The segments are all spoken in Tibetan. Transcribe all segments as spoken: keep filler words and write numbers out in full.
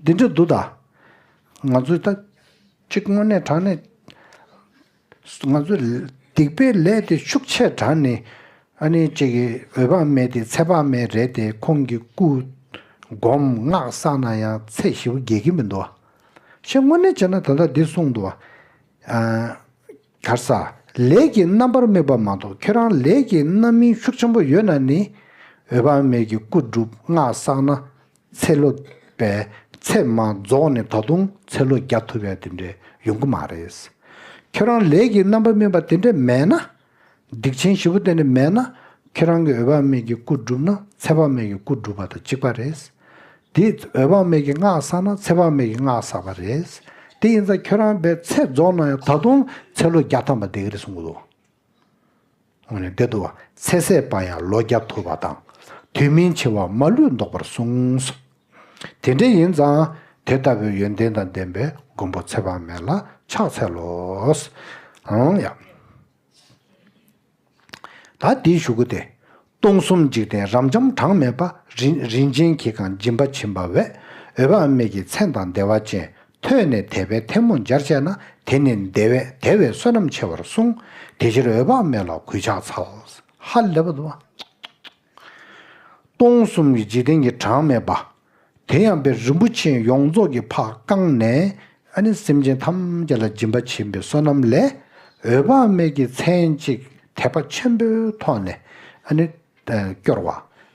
འདི་འདྲ་འདུག་ད། ང་ཚོས་ད་གཅིག་དངོས་གནས་དྲང་གནས་ང་ཚོས་སྡིག་པའི་ལས་དེ་ཤུགས་ཆེ་དྲགས་ནས་ཨ་ནི་གཅིག་གི་འོད་དཔག་མེད་དེ་ཚེ་དཔག་མེད་རེད་དེ། ཁོང་གི་སྐུ་སྒོམ་སྔགས་བསགས་ན་ཡང་ཚེ་ཞེ་པོ་རྒྱས་ཀྱི་མི་འདུག་བ། ཞེས་དངོས་གནས་བྱས་ན་ད་ལྟ་འདི་གསུངས་འདུག་བ། གར་ས། ལས་ཀྱི་རྣམ་པར་དམིགས་པ་མ་གཏོགས་ཁྱོད་རང་ལས་ཀྱི་རྣམ་སྨིན་ཤུགས་ཆེན་པོ་ཡོད་ན་ནི། འོད་དཔག་མེད་ཀྱི་སྐུ་སྒྲུབ་སྔགས་བསགས་ན། ཚེ་ལོ་པའི་ཚེ་མ་རྫོགས་ནས་ད་དུང་ཚེ་ལོ་བརྒྱ་ཐུབ་ཡ་དེ་འདྲས་ཡོང་གི་མ་རེད། ཁྱོད་རང་ལས་ཀྱི་རྣམ་པར་སྨིན་པ་དེ་འདྲས་མེད་ན། སྡིག་ཆེན་ཞེ་པོ་དེ་འདྲས་མེད་ན། ཁྱོད་རང་གི་འོད་དཔག་མེད་ཀྱི་སྐུ་སྒྲུབ་ན་ཚེ་དཔག་མེད་ཀྱི་སྐུ་སྒྲུབ་པ་དང་གཅིག་པ་རེད། དེ་འོད་དཔག་མེད་ཀྱི་སྔགས་བསགས་ན་ཚེ་དཔག་མེད་ཀྱི་སྔགས་བསགས་པ་རེད། དེ་ཡིན་ཙང་ཁྱོད་རང་པའི་ཚེ་རྫོགས་ན་ཡང་ད་དུང་ཚེ་ལོ་བརྒྱ་ཐམ་པ་བསྡད་ཀྱི་རེད་གསུང་གི་འདུག་འོ་ནས་བསྡད་འདུག་བ། ཚེ་ཟད་པ་ཡང་ལོ་བརྒྱ་ཐུབ་པ་དང་། དུས་མིན་འཆི་བ་མ་ལུས་བཟློག་པར་གསུངས། དེ་འདྲ་ཡིན་ཙང་དེ་ལྟ་བུའི་ཡོན་ཏན་དང་ལྡན་པའི་མགོན་པོ་ཚེ་དཔག་མེད་ལ་ཕྱག་འཚལ་ལོ། ཨང་ཡ། ད་འདིའི་གཞུག་གུ་དེ། སྟོང་གསུམ་འཇིག་རྟེན་རབ་འབྱམས་གྲངས་མེད་པ། རིན་རིན་ཆེན་གྱིས་གང་སྦྱིན་པ་བྱིན་པ་བས། འོད་དཔག་མེད་ཀྱི་མཚན་དང་བདེ་བ་ཅན། ཐོས་ནས་དད་པས་ཐལ་མོ་སྦྱར་བྱས་ན། དེ་ནི་བདེ་བས་བདེ་བའི་བསོད་ནམས་ཆེ་བར་གསུངས། དེ་ཕྱིར་འོད་དཔག་མེད་ལ་གུས་ཕྱག་འཚལ། ཧ་ལས་པ་འདུག་བ། སྟོང་གསུམ་གྱི་འཇིག་རྟེན་གྱི་གྲངས་མེད་པ། དེ་ཡང་པའི་རིན་པོ་ཆེ་ཡོངས་རྫོགས་ཀྱིས་ཕར་བཀང་ནས། ཨ་ནི་སེམས་ཅན་ཐམས་ཅད་ལ་སྦྱིན་པ་བྱིན་པའི་བསོད་ནམས་ལས། འོད་དཔག་མེད་ཀྱི་མཚན་གཅིག་དད་པ་ཆེན་པོའི་ཐོག་ནས་ཨ་ནི་སྐྱོར་བ།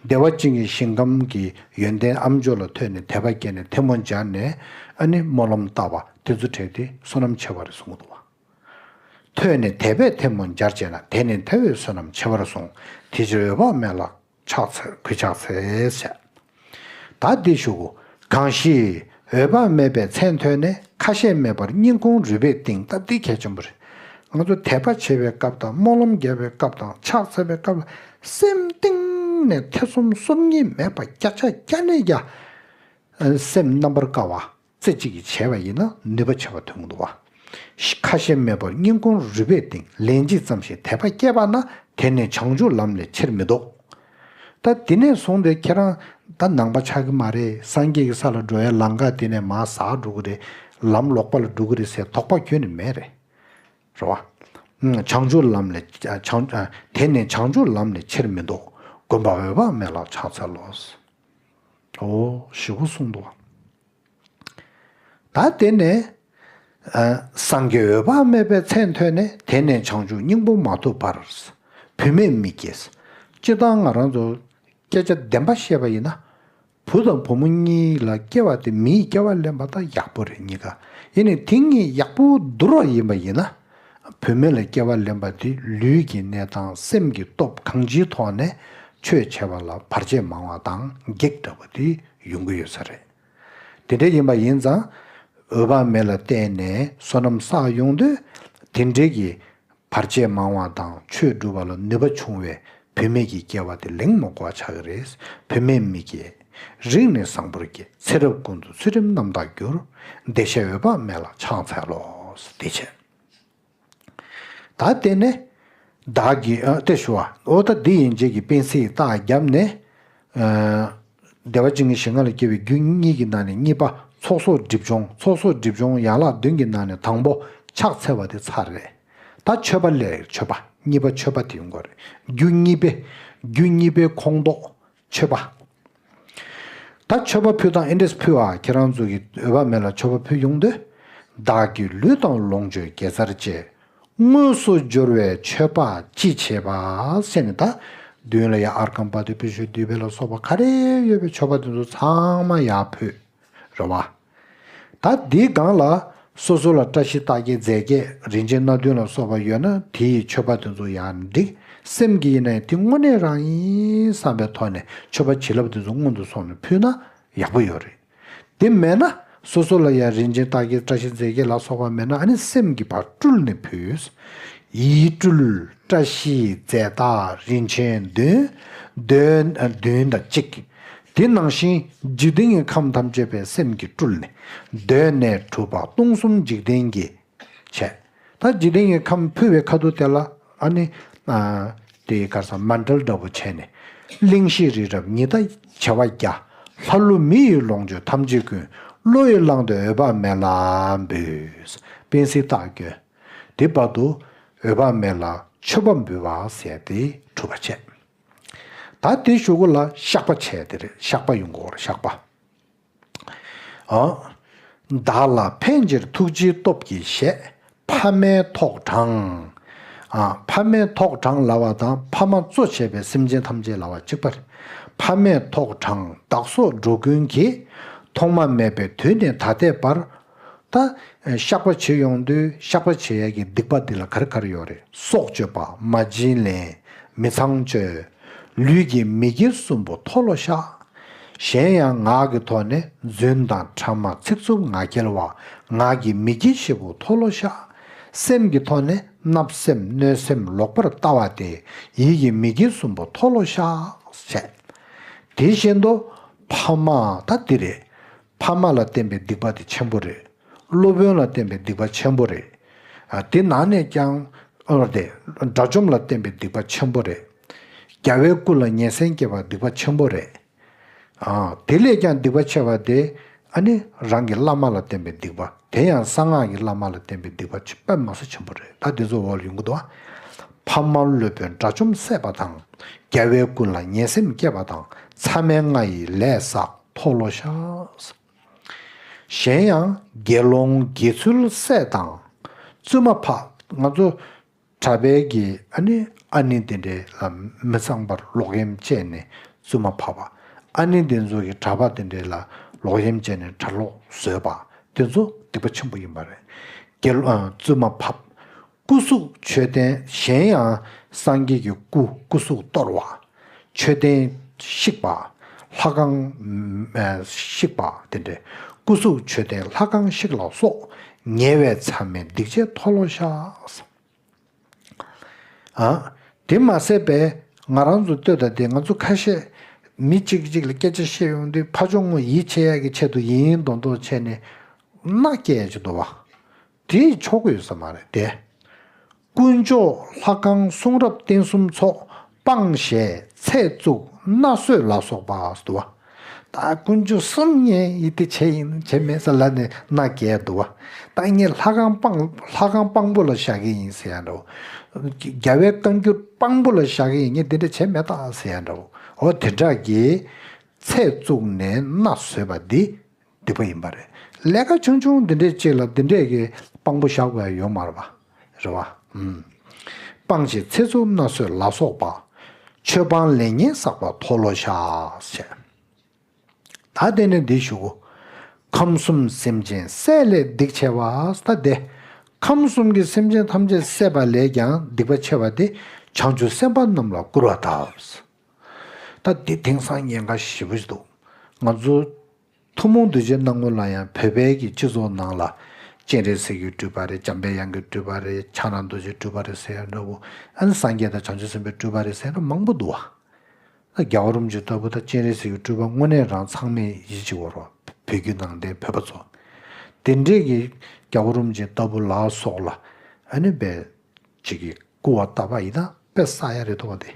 བདེ་བ་ཅན་གྱི་ཞིང་ཁམས་ཀྱི་ཡོན་ཏན་ཨ་མཆོག་ལ་ཐོས་ནས་དད་པ་སྐྱེས་ནས་ཐལ་མོ་སྦྱར་ནས་ཨ་ནི་སྨོན་ལམ་བཏབ་པ་དེ་ཚོ་གྲས་དེ་བསོད་ནམས་ཆེ་བ་རེད་གསུང་གི་འདུག་བ། ཐོས་ནས་དད་པས་ཐལ་མོ་སྦྱར་བྱས་ན། དེ་ནི་དལ་བའི་བསོད་ནམས་ཆེ་བར་གསུངས། དེ་ཕྱིར་འོད་དཔག་མེད་ལ་ཕྱག་འཚལ་གུས་ཕྱག་འཚལ་ཟེར། ད་འདི་ཞུ་གོ། གང་ཞིག་འོད་དཔག་མེད་པའི་མཚན་ཐོས་ནས། ཁ་ཞེ་མེད་པར་སྙིང་ཁོང་རུས་པའི་གཏིང་། སྟབས་བདེ་གལ་ཆེན་པོ་རེད། ང་ཚོ་དད་པ་བྱེད་པའི་སྐབས་དང་སྨོན་ལམ་རྒྱབ་པའི་སྐབས་དང་ཕྱག་འཚལ་བའི་སྐབས་ལ་སེམས་གཏིང་ནས་ཐེ་ཚོམ་སོམ་ཉི་མེད་པ་བརྒྱ་ཆ་བརྒྱ་ནས་བརྒྱ། སེམས་རྣམ་པར་དཀར་བ། རྩེ་གཅིག་གིས་བྱས་པ་ཡིན་ན་ནུས་པ་ཆེ་བ་ཐོན་གྱི་འདུག་བ། ཁ་ཞེ་མེད་པར་སྙིང་ཁོང་རུས་པའི་གཏིང་། ལན་གཅིག་ཙམ་ཞིག་དད་པ་སྐྱེས་པ་ན། དེ་ནི་བྱང་ཆུབ་ལམ་ལས་ཕྱིར་མི་ལྡོག། ད་དེ་ནས་བཟུང་སྟེ་ཁྱེད་རང་ད་ནང་པ་ཆགས་ཀྱི་མ་རེད། སངས་རྒྱས་ཀྱི་ས་ལ་འགྲོ་ཡའི་ལམ་ཁ་དེ་ནས་མར་ཟག་འགྲོ་གི་རེད། ལམ་ལོག་པ་ལ་འགྲོ་གི་རེད་ཟེར་དོགས་པ་ཁྱོན་ནས་མེད་རེད། རེད་བ། བྱང་ཆུབ་ལམ་ལས་བྱང་དེ་ནི་བྱང་ཆུབ་ལམ་ལས་ཕྱིར་མི་ལྡོག། མགོན་པོ་འོད་དཔག་མེད་ལ་ཕྱག་འཚལ་ལོ། ཨོ་ཞེ་པོ་གསུངས་འདུག། ད་དེ་ནས་ཨ་སངས་རྒྱས་འོད་དཔག་མེད་པའི་མཚན་ཐོས་ནས། དེ་ནས་བྱང་ཆུབ་སྙིང་པོ་མ་ཐོབ་བར། བུད་མེད་མི་སྐྱེ། སྤྱིར་བཏང་ང་རང་ཚོ་སྐད་ཆ་བདེན་པ་བཤད་པ་ཡིན་ན། བུ་དང་བུ་མོ་གཉིས་ལ་སྐྱེ་བ་དེ་མིའི་སྐྱེ་བ་ལེན་པ་དང་ཡག་པོ་རེད་གཉིས་ཀ། ཡིན་ནའི་དེ་གཉིས་ཡག་པོ་བསྡུར་བ་ཡིན་པ་ཡིན་ན། བུད་མེད་ལ་སྐྱེ་བ་ལེན་པ་དེ་ལུས་ཀྱི་གནས་སྟངས་སེམས་ཀྱི་སྟོབས་གང་ཅིའི་ཐོག་ནས་ཆོས་བྱེད་པ་ལ་བར་ཆད་མང་བ་དང་གེགས་འདྲ་པོ་དེ་ཡོང་གི་ཡོད་ས་རེད། དེ་འདྲ་ཡིན་པ་ཡིན་ཙང་། འོད་དཔག་མེད་ལ་བརྟེན་ནས་བསོད་ནམས་བསགས་ཡོང་དུས། དེ་འདྲའི་གི་བར་ཆད་མང་བ་དང་ཆོས་སྒྲུབ་པ་ལ་ནུས་པ་ཆུང་བའི་བུད་མེད་ཀྱི་སྐྱེ་བ་དེ་ལེན་མི་དགོས་པ་ཆགས་ཀྱི་རེད། བུད་མེད་མི་སྐྱེ། རིགས་ནི་བཟང་པོར་སྐྱེ། ཚེ་རབས་ཀུན་ཏུ་ཚུལ་ཁྲིམས་རྣམ་དག་འགྱུར། བདེ་གཤེགས་འོད་དཔག་མེད་ལ་ཕྱག་འཚལ་ལོ། དེ་བྱས། ད་དེ་ནས་བདག་གིས་ཨ་དེ་ཞུ་བ། ཨོ་ད་འདི་ཡན་ཆད་ཀྱི་སྤེལ་ཚིག་རྟགས་བརྒྱབ་ནས། ཨ་བདེ་བ་ཅན་གྱི་ཞིང་ཁམས་ལ་སྐྱེ་བའི་རྒྱུ་གཉིས་ཀྱི་ནང་ནས་གཉིས་པ་ཚོགས་གསོག་སྒྲིབ་སྦྱོང་། ཚོགས་གསོག་སྒྲིབ་སྦྱོང་ཡན་ལག་བདུན་གྱི་ནང་ནས་དང་པོ་ཕྱག་འཚལ་བ་དེ་ཚར་རེད། ད་མཆོད་པ་སླེབས། མཆོད་པ་གཉིས་པ་མཆོད་པ་དེ་ཡོང་གི་རེད། རྒྱུ་གཉིས་པའི་རྒྱུ་གཉིས་པའི་ཁོངས་གཏོགས་མཆོད་པ། ད་མཆོད་པ་ཕུལ་དང་། ཨེ་འདྲས་ཕུལ་བ། ཁྱེད་རང་ཚོ་གིས་འོས་པ་མེད་ལ་མཆོད་པ་ཕུལ་ཡོང་དུས། བདག་གི་ལུས་དང་ལོངས་སྤྱོད་དགེ་རྩར་བཅས། དངོས་སུ་འབྱོར་བའི་མཆོད་པ་ཅི་བྱེད་པ། ཟེར་ནས་ད་མདུན་ལ་ཡ་ཨརྒྷཾ་པ་དྷཱུ་པུཥྤ་དྷཱུ་པེ་ལ་སོགས་པ་ག་རེ་ཡོད་པའི་མཆོད་པ་དེ་ཚོ་ཚང་མ་ཡར་ཕུལ། རེད་བ། ད་འདིའི་སྒང་ལ་སོ་སོ་ལ་བཀྲ་ཤིས་རྟགས་བརྒྱད་རྫས་བརྒྱད་རིན་ཆེན་སྣ་བདུན་ལ་སོགས་པ་ཡོད་ན་དེའི་མཆོད་པ་དེ་ཚོ་ཡང་འགྲིག། སེམས་ཀྱི་ཡིན་ན་ཡང་དེ་དངོས་གནས་རང་ཡིན་བསམ་པའི་ཐོག་ནས་མཆོད་པ་བྱིན་རླབས་དེ་ཚོ་སྔོན་དུ་སོང་ནས་ཕུལ་ན་ཡག་པོ་ཡོད་རེད། དེ་མེད་ན་སོ་སོ་ལ་ཡང་རིན་ཆེན་རྟགས་བརྒྱད་བཀྲ་ཤིས་རྫས་བརྒྱད་ལ་སོགས་པ་མེད་ན་ཨ་ནི་སེམས་ཀྱིས་ཕར་སྤྲུལ་ནས་ཕུལ། ཡིད་སྤྲུལ་བཀྲ་ཤིས་རྫས་རྟགས་རིན་ཆེན་བདུན། བདུན་བདུན་དང་གཅིག། དེ་ནང་བཞིན་འཇིག་རྟེན་གྱི་ཁམས་ཐམས་ཅད་པའི་སེམས་ཀྱིས་སྤྲུལ་ནས་གདོད་ནས་གྲུབ་པ་སྟོང་གསུམ་འཇིག་རྟེན་གྱི་བྱས། ད་འཇིག་རྟེན་གྱི་ཁམས་ཕུལ་བའི་ཁ་ཐུག་དེ་ལ་ཨ་ནི་ཨ་དེ་ག་རེ་ཟེར་མཎྜལ་འདྲ་པོ་བྱས་ནས། གླིང་བཞི་རི་རབ་ཉི་ཟླ་བྱེ་བ་བརྒྱ། ལྷ་ཀླུ་མི་ཡི་ལོངས་སྤྱོད་ཐམས་ཅད་ཀུན། བློ་ཡིས་བླངས་ཏེ་འོད་དཔག་མེད་ལ་འབུལ། དཔལ་སྲིད་རྟགས་བསྐྱོན། དེ་བར་དུ་འོད་དཔག་མེད་ལ་མཆོད་པ་འབུལ་བ་ཟེར་ཏེ་གྲུབ་པ་བྱས། ད་དེའི་གཞུག་གུ་ལ་བཤགས་པ་བྱས་དེ་རེད། བཤགས་པ་ཡོང་གི་ཡོད་རེད། བཤགས་པ། ཨ། བདག་ལ་ཕན་ཕྱིར་ཐུགས་རྗེའི་སྟོབས་ཀྱིས་བཞེས། ཕ་མའི་ཐོག་དྲངས། ཨ། ཕ་མའི་ཐོག་དྲངས་ལབ་པ་དང་ཕ་མ་གཙོ་བྱས་པའི་སེམས་ཅན་ཐམས་ཅད་ལབ་པ་གཅིག་པ་རེད། ཕ་མའི་ཐོག་དྲངས་བདག་སོགས་འགྲོ་ཀུན་གྱི། ཐོག་མ་མེད་པའི་དུས་ནས་ད་ལྟའི་བར། ད་བཤགས་པ་བྱེད་ཡོང་དུས་བཤགས་པ་བྱེད་ཡ་གི་སྡིག་པ་འདི་ལ་ག་རེ་ག་རེ་ཡོད་རེད། སྲོག་གཅོད་པ། མ་བྱིན་ལེན། མི་ཚངས་སྤྱོད། ལུས་ཀྱི་མི་དགེ་གསུམ་པོ་མཐོལ་ལོ་བཤགས། གཞན་ཡང་ངག་གི་ཐོག་ནས་རྫུན་དང་ཕྲ་མ་ཚིག་རྩུབ་ངག་འཁྱལ་བ། ངག་གི་མི་དགེ་བཞི་པོ་མཐོལ་ལོ་བཤགས། སེམས་ཀྱི་ཐོག་ནས་བརྣབ་སེམས་གནོད་སེམས་ལོག་པར་ལྟ་བ་སྟེ་ཡིད་ཀྱི་མི་དགེ་གསུམ་པོ་མཐོལ་ལོ་བཤགས་བྱས། དེ་བཞིན་དུ་ཕ་མ་ད་འདི་རེད། ཕ་མ་ལ་བརྟེན་པའི་སྡིག་པ་དེ་ཆེན་པོ་རེད། སློབ་དཔོན་ལ་བརྟེན་པའི་སྡིག་པ་ཆེན་པོ་རེད། ཨ། དེ་ནང་ནས་ཀྱང་ཨ་དེ་དགྲ་བཅོམ་ལ་བརྟེན་པའི་སྡིག་པ་ཆེན་པོ་རེད། རྒྱལ་བའི་སྐུ་ལ་ཉེས་སེམས་སྐྱེས་པ་སྡིག་པ་ཆེན་པོ་རེད། ཨ། དེ་ལས་ཀྱང་སྡིག་པ་ཆེ་བ་དེ་ཨ་ནི་རང་གི་བླ་མ་ལ་བརྟེན་པའི་སྡིག་པ། དེ་ཡང་གསང་སྔགས་ཀྱི་བླ་མ་ལ་བརྟེན་པའི་སྡིག་པ་ཆེ་དཔེ་མ་སྲིད་ཆེན་པོ་རེད། ད་འདི་ཚོ་འོག་ལ་ཡོང་གི་འདུག་ཨ། ཕ་མ་སློབ་དཔོན་དགྲ་བཅོམ་བསད་པ་དང་། རྒྱལ་བའི་སྐུ་ལ་ཉེས་སེམས་སྐྱེས་པ་དང་། མཚམས་མེད་ལྔ་ཡི་ལས་བསགས་མཐོལ་ལོ་བཤགས། གཞན་ཡང་དགེ་སློང་དགེ་ཚུལ་བསད་དང་། བཙུན་མ་ཕ། ང་ཚོ་གྲྭ་པའི་གི་ཨ་ནི་ཨ་ནེ་དེ་འདྲའི་ལ་མི་ཚངས་པར་ལོག་གཡེམ་བྱས་ནས་བཙུན་མ་ཕབ་པ། ཨ་ནེ་དེ་ཚོ་གི་གྲྭ་པ་དེ་འདྲའི་ལ་ལོག་གཡེམ་བྱས་ནས་གྲྭ་ལོག་བཟོས་པ། དེ་ཚོ་སྡིག་པ་ཆེན་པོ་ཡིན་པ་རེད། དགེ་སློང་བཙུན་མ་ཕབ། སྐུ་གཟུགས་མཆོད་རྟེན། གཞན་ཡང་སངས་རྒྱས་ཀྱི་སྐུ་སྐུ་གཟུགས་གཏོར་བ། མཆོད་རྟེན་བཤིག་པ། ལྷ་ཁང་ཨ་བཤིག་པ་དེ་འདྲའི་སྐུ་གཟུགས་མཆོད་རྟེན་ལྷ་ཁང་བཤིག་ལ་སོགས་ཉེ་བའི་མཚམས་མེད་སྡིག་ཆེན་མཐོལ་ལོ་བཤགས། ཨ། དེ་མ་ཟད་པས་ང་རང་ཚོ་ལྟོས་ད་དེ་ང་ཚོ་ཁ་ཤས་མི་གཅིག་གཅིག་ལ་སྐད་ཆ་བཤད་ཡོང་དུས་ཕ་ཆུང་ངུ་ཡིད་ཆེས་ཡག་གི་ཆེད་དུ་ཡིན་མདོག་མདོག་བྱས་ནས་མནའ་སྐྱེལ་ཡ་ཅིག་འདུག་བ། དེ་ཆོག་གི་ཡོད་ས་མ་རེད་དེ། དཀོན་མཆོག་ལྷ་ཁང་གསུང་རབ་རྟེན་གསུམ་ཚོགས། སྤང་ཞེས་ཚེ་བཙུགས་མནའ་ཟོས་ལ་སོགས་པ་འདུག་བ། ད་དཀོན་མཆོག་གསུམ་ངས་ཡིད་བདེ་བྱས་ཡིན་བྱས་མེད་ཟེར་ལབ་ནས་མནའ་སྐྱེལ་འདུག་བ། ད་ངས་ལྷ་ཁང་སྤང་ལྷ་ཁང་སྤང་པོ་ལ་བཞག་གི་ཡིན་ཟེར་ཡ་འདྲ་བོ། རྒྱལ་བའི་བཀའ་འགྱུར་སྤང་པོ་ལ་བཞག་གི་ཡིན། ངས་འདི་འདྲ་བྱས་མེད་ད་ཟེར་ཡ་འདྲ་བོ། འོ་དེ་འདྲ་གི་ཚེ་བཙུགས་ནས་མནའ་ཟོས་པ་འདི། སྡིག་པ་ཡིན་པ་རེད། ལས་ཀ་ཆུང་ཆུང་འདི་འདྲས་ཅིག་ལ་འདི་འདྲས་ཀྱི་དཔང་པོ་བཞག་དགོས་ཡ་ཡོད་མ་རེད་པ། རེད་པ། ཨུམ། སྤང་ཞེས་ཚེ་བཙུགས་མནའ་ཟོས་ལ་སོགས་པ། ཆོས་སྤང་ལས་ངན་བསགས་པ་མཐོལ་ལོ་བཤགས་ཞེས། ད་དེ་ནས་འདི་ཞུ་གོ། ཁམས་གསུམ་སེམས་ཅན་བསད་ལས་སྡིག་ཆེ་བ། ད་དེ། ཁམས་གསུམ་གྱི་སེམས་ཅན་ཐམས་ཅད་བསད་པ་ལས་ཀྱང་སྡིག་པ་ཆེ་བ་དེ་བྱང་ཆུབ་སེམས་དཔའ་རྣམས་ལ་སྐུར་བ་བཏབ། ད་འདི་དེང་སང་ཉེན་ཁ་ཞེ་པོ་ཞིག་འདུག་ང་ཚོ་ཐུན་མོང་གདུལ་བྱའི་སྣང་ངོ་ལ་ཡང་བོད་པའི་གི་སྤྱི་ཚོགས་ནང་ལ་སྤྱན་རས་གཟིགས་ཀྱི་སྤྲུལ་པ་རེད། འཇམ་པའི་དབྱངས་ཀྱི་སྤྲུལ་པ་རེད། ཕྱག་ན་རྡོ་རྗེའི་སྤྲུལ་པ་རེད་ཟེར་ཡ་འདྲ་བོ། ཨ་ནི་སངས་རྒྱས་དང་བྱང་ཆུབ་སེམས་དཔའི་སྤྲུལ་པ་རེད་ཟེར་ཡ་འདྲ་མང་པོ་འདུག་བ། ད་རྒྱལ་བ་རིན་པོ་ཆེ་ལྟ་བུ་དང་སྤྱན་རས་གཟིགས་ཀྱི་སྤྲུལ་པ་དངོས་གནས་རང་ཚང་མས་ཡིད་ཆེས་པ་རེད། བོད་བརྒྱུད་ནང་བསྟན་བོད་པ་ཚོ། དེ་འདྲས་ཀྱི་རྒྱལ་བ་རིན་པོ་ཆེ་ལྟ་བུ་ལ་སོགས་ལ་ཨ་ནི་བས། ཅིག་གིས་སྐུར་བ་བཏབ་པ་ཡིན་ན་དཔེ་བསགས་ཡ་རེད་འདུག་བ། དེ་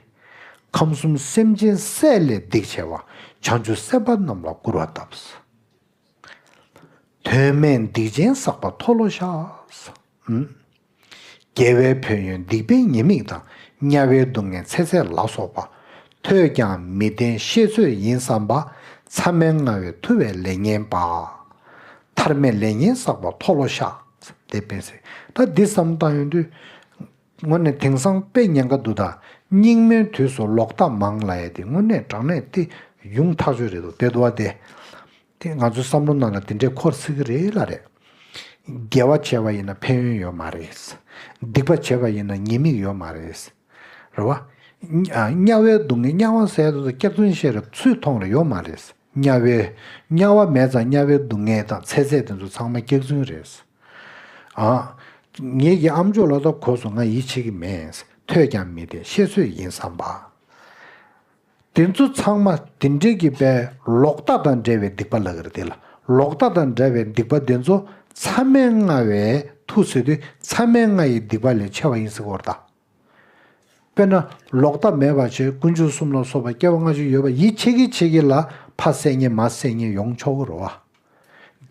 ཁམས་གསུམ་སེམས་ཅན་བསད་ལས་སྡིག་ཆེ་བ། བྱང་ཆུབ་སེམས་དཔའ་རྣམས་ལ་སྐུར་བ་བཏབ། དོན་མེད་སྡིག་ཅན་བསགས་པ་མཐོལ་ལོ་བཤགས། ཨུམ། དགེ་བའི་ཕན་ཡོན་སྡིག་པའི་ཉེས་དམིགས་དང་། དམྱལ་བའི་སྡུག་བསྔལ་ཚེ་ཟད་ལ་སོགས་པ། ཐོས་ཀྱང་མི་བདེན་བཤད་ཚོད་ཡིན་བསམ་པ། མཚམས་མེད་ལྔ་བའི་ཐུབ་པའི་ལས་ངན་པ། ཐར་མེད་ལས་ངན་བསགས་པ་མཐོལ་ལོ་བཤགས། དེ་དཔེ་ཟེར། ད་འདི་བསམ་བཏང་ཡོང་དུས། དངོས་གནས་དེང་སང་དཔེ་ཉེན་ཁ་འདུག་ད། སྙིགས་མའི་དུས་སུ་ལོག་ལྟ་མང་ལབ་ཡ་དེ་དངོས་གནས་དྲང་གནས་དེ་ཡོང་ཐག་ཆོད་རེད་འདུག་དེ་འདུག་བ་དེ། དེ་ང་ཚོའི་བསམ་བློ་ནང་ལ་དེ་འདྲས་འཁོར་སྲིད་ཀྱི་རེད་ལ་རེད། དགེ་བ་བྱས་པ་ཡིན་ན་ཕན་ཡོན་ཡོད་མ་རེད། སྡིག་པ་བྱས་པ་ཡིན་ན་ཉེས་དམིགས་ཡོད་མ་རེད། རེད་བ། དམྱལ་བའི་སྡུག་བསྔལ་དམྱལ་བ་ཟེར་དུས་སྐྱག་རྫུན་བཤད་རེད། ཚུར་མཐོང་རེ་ཡོད་མ་རེད། དམྱལ་བའི། དམྱལ་བ་མེད་ཙང་དམྱལ་བའི་སྡུག་བསྔལ་དང་ཚེ་ཟད་དེ་ཚོ་ཚང་མ་སྐྱག་རྫུན་རེད། ཨ། ངེད་ཀྱི་ཨམ་ཅོག་ལ་ད་གོ་སོང་། ང་ཡིད་ཆེས་ཀྱི་མེད། ཐོས་ཀྱང་མི་བདེན་བཤད་ཚོད་ཡིན་བསམ་པ། དེ་ཚོ་ཚང་མ་དེ་འདྲས་ཀྱི་པའི་ལོག་ལྟ་དང་འབྲེལ་བའི་སྡིག་པ་ལ་གི་རེད་དེ་ལ། ལོག་ལྟ་དང་འབྲེལ་བའི་སྡིག་པ་དེ་ཚོ་མཚམས་མེད་ལྔ་བའི་ཐུག་ཟེར་དུས་མཚམས་མེད་ལྔ་ཡི་སྡིག་པ་ལས་ཆེ་བ་ཡིན་ཟེར་གོ་རེད་ད། དཔེར་ན་ལོག་ལྟ་མེད་པ་བྱས་དཀོན་མཆོག་གསུམ་ལ་སོགས་པ་སྐྱེ་བ་སྔ་ཕྱི་ཡོད་པ་ཡིད་ཆེས་ཀྱི་ཆེས་ཀྱི་ལ་ཕ་བསད་མཁན་མ་བསད་མཁན་ཡོང་ཆོག་གི་རེད་བ།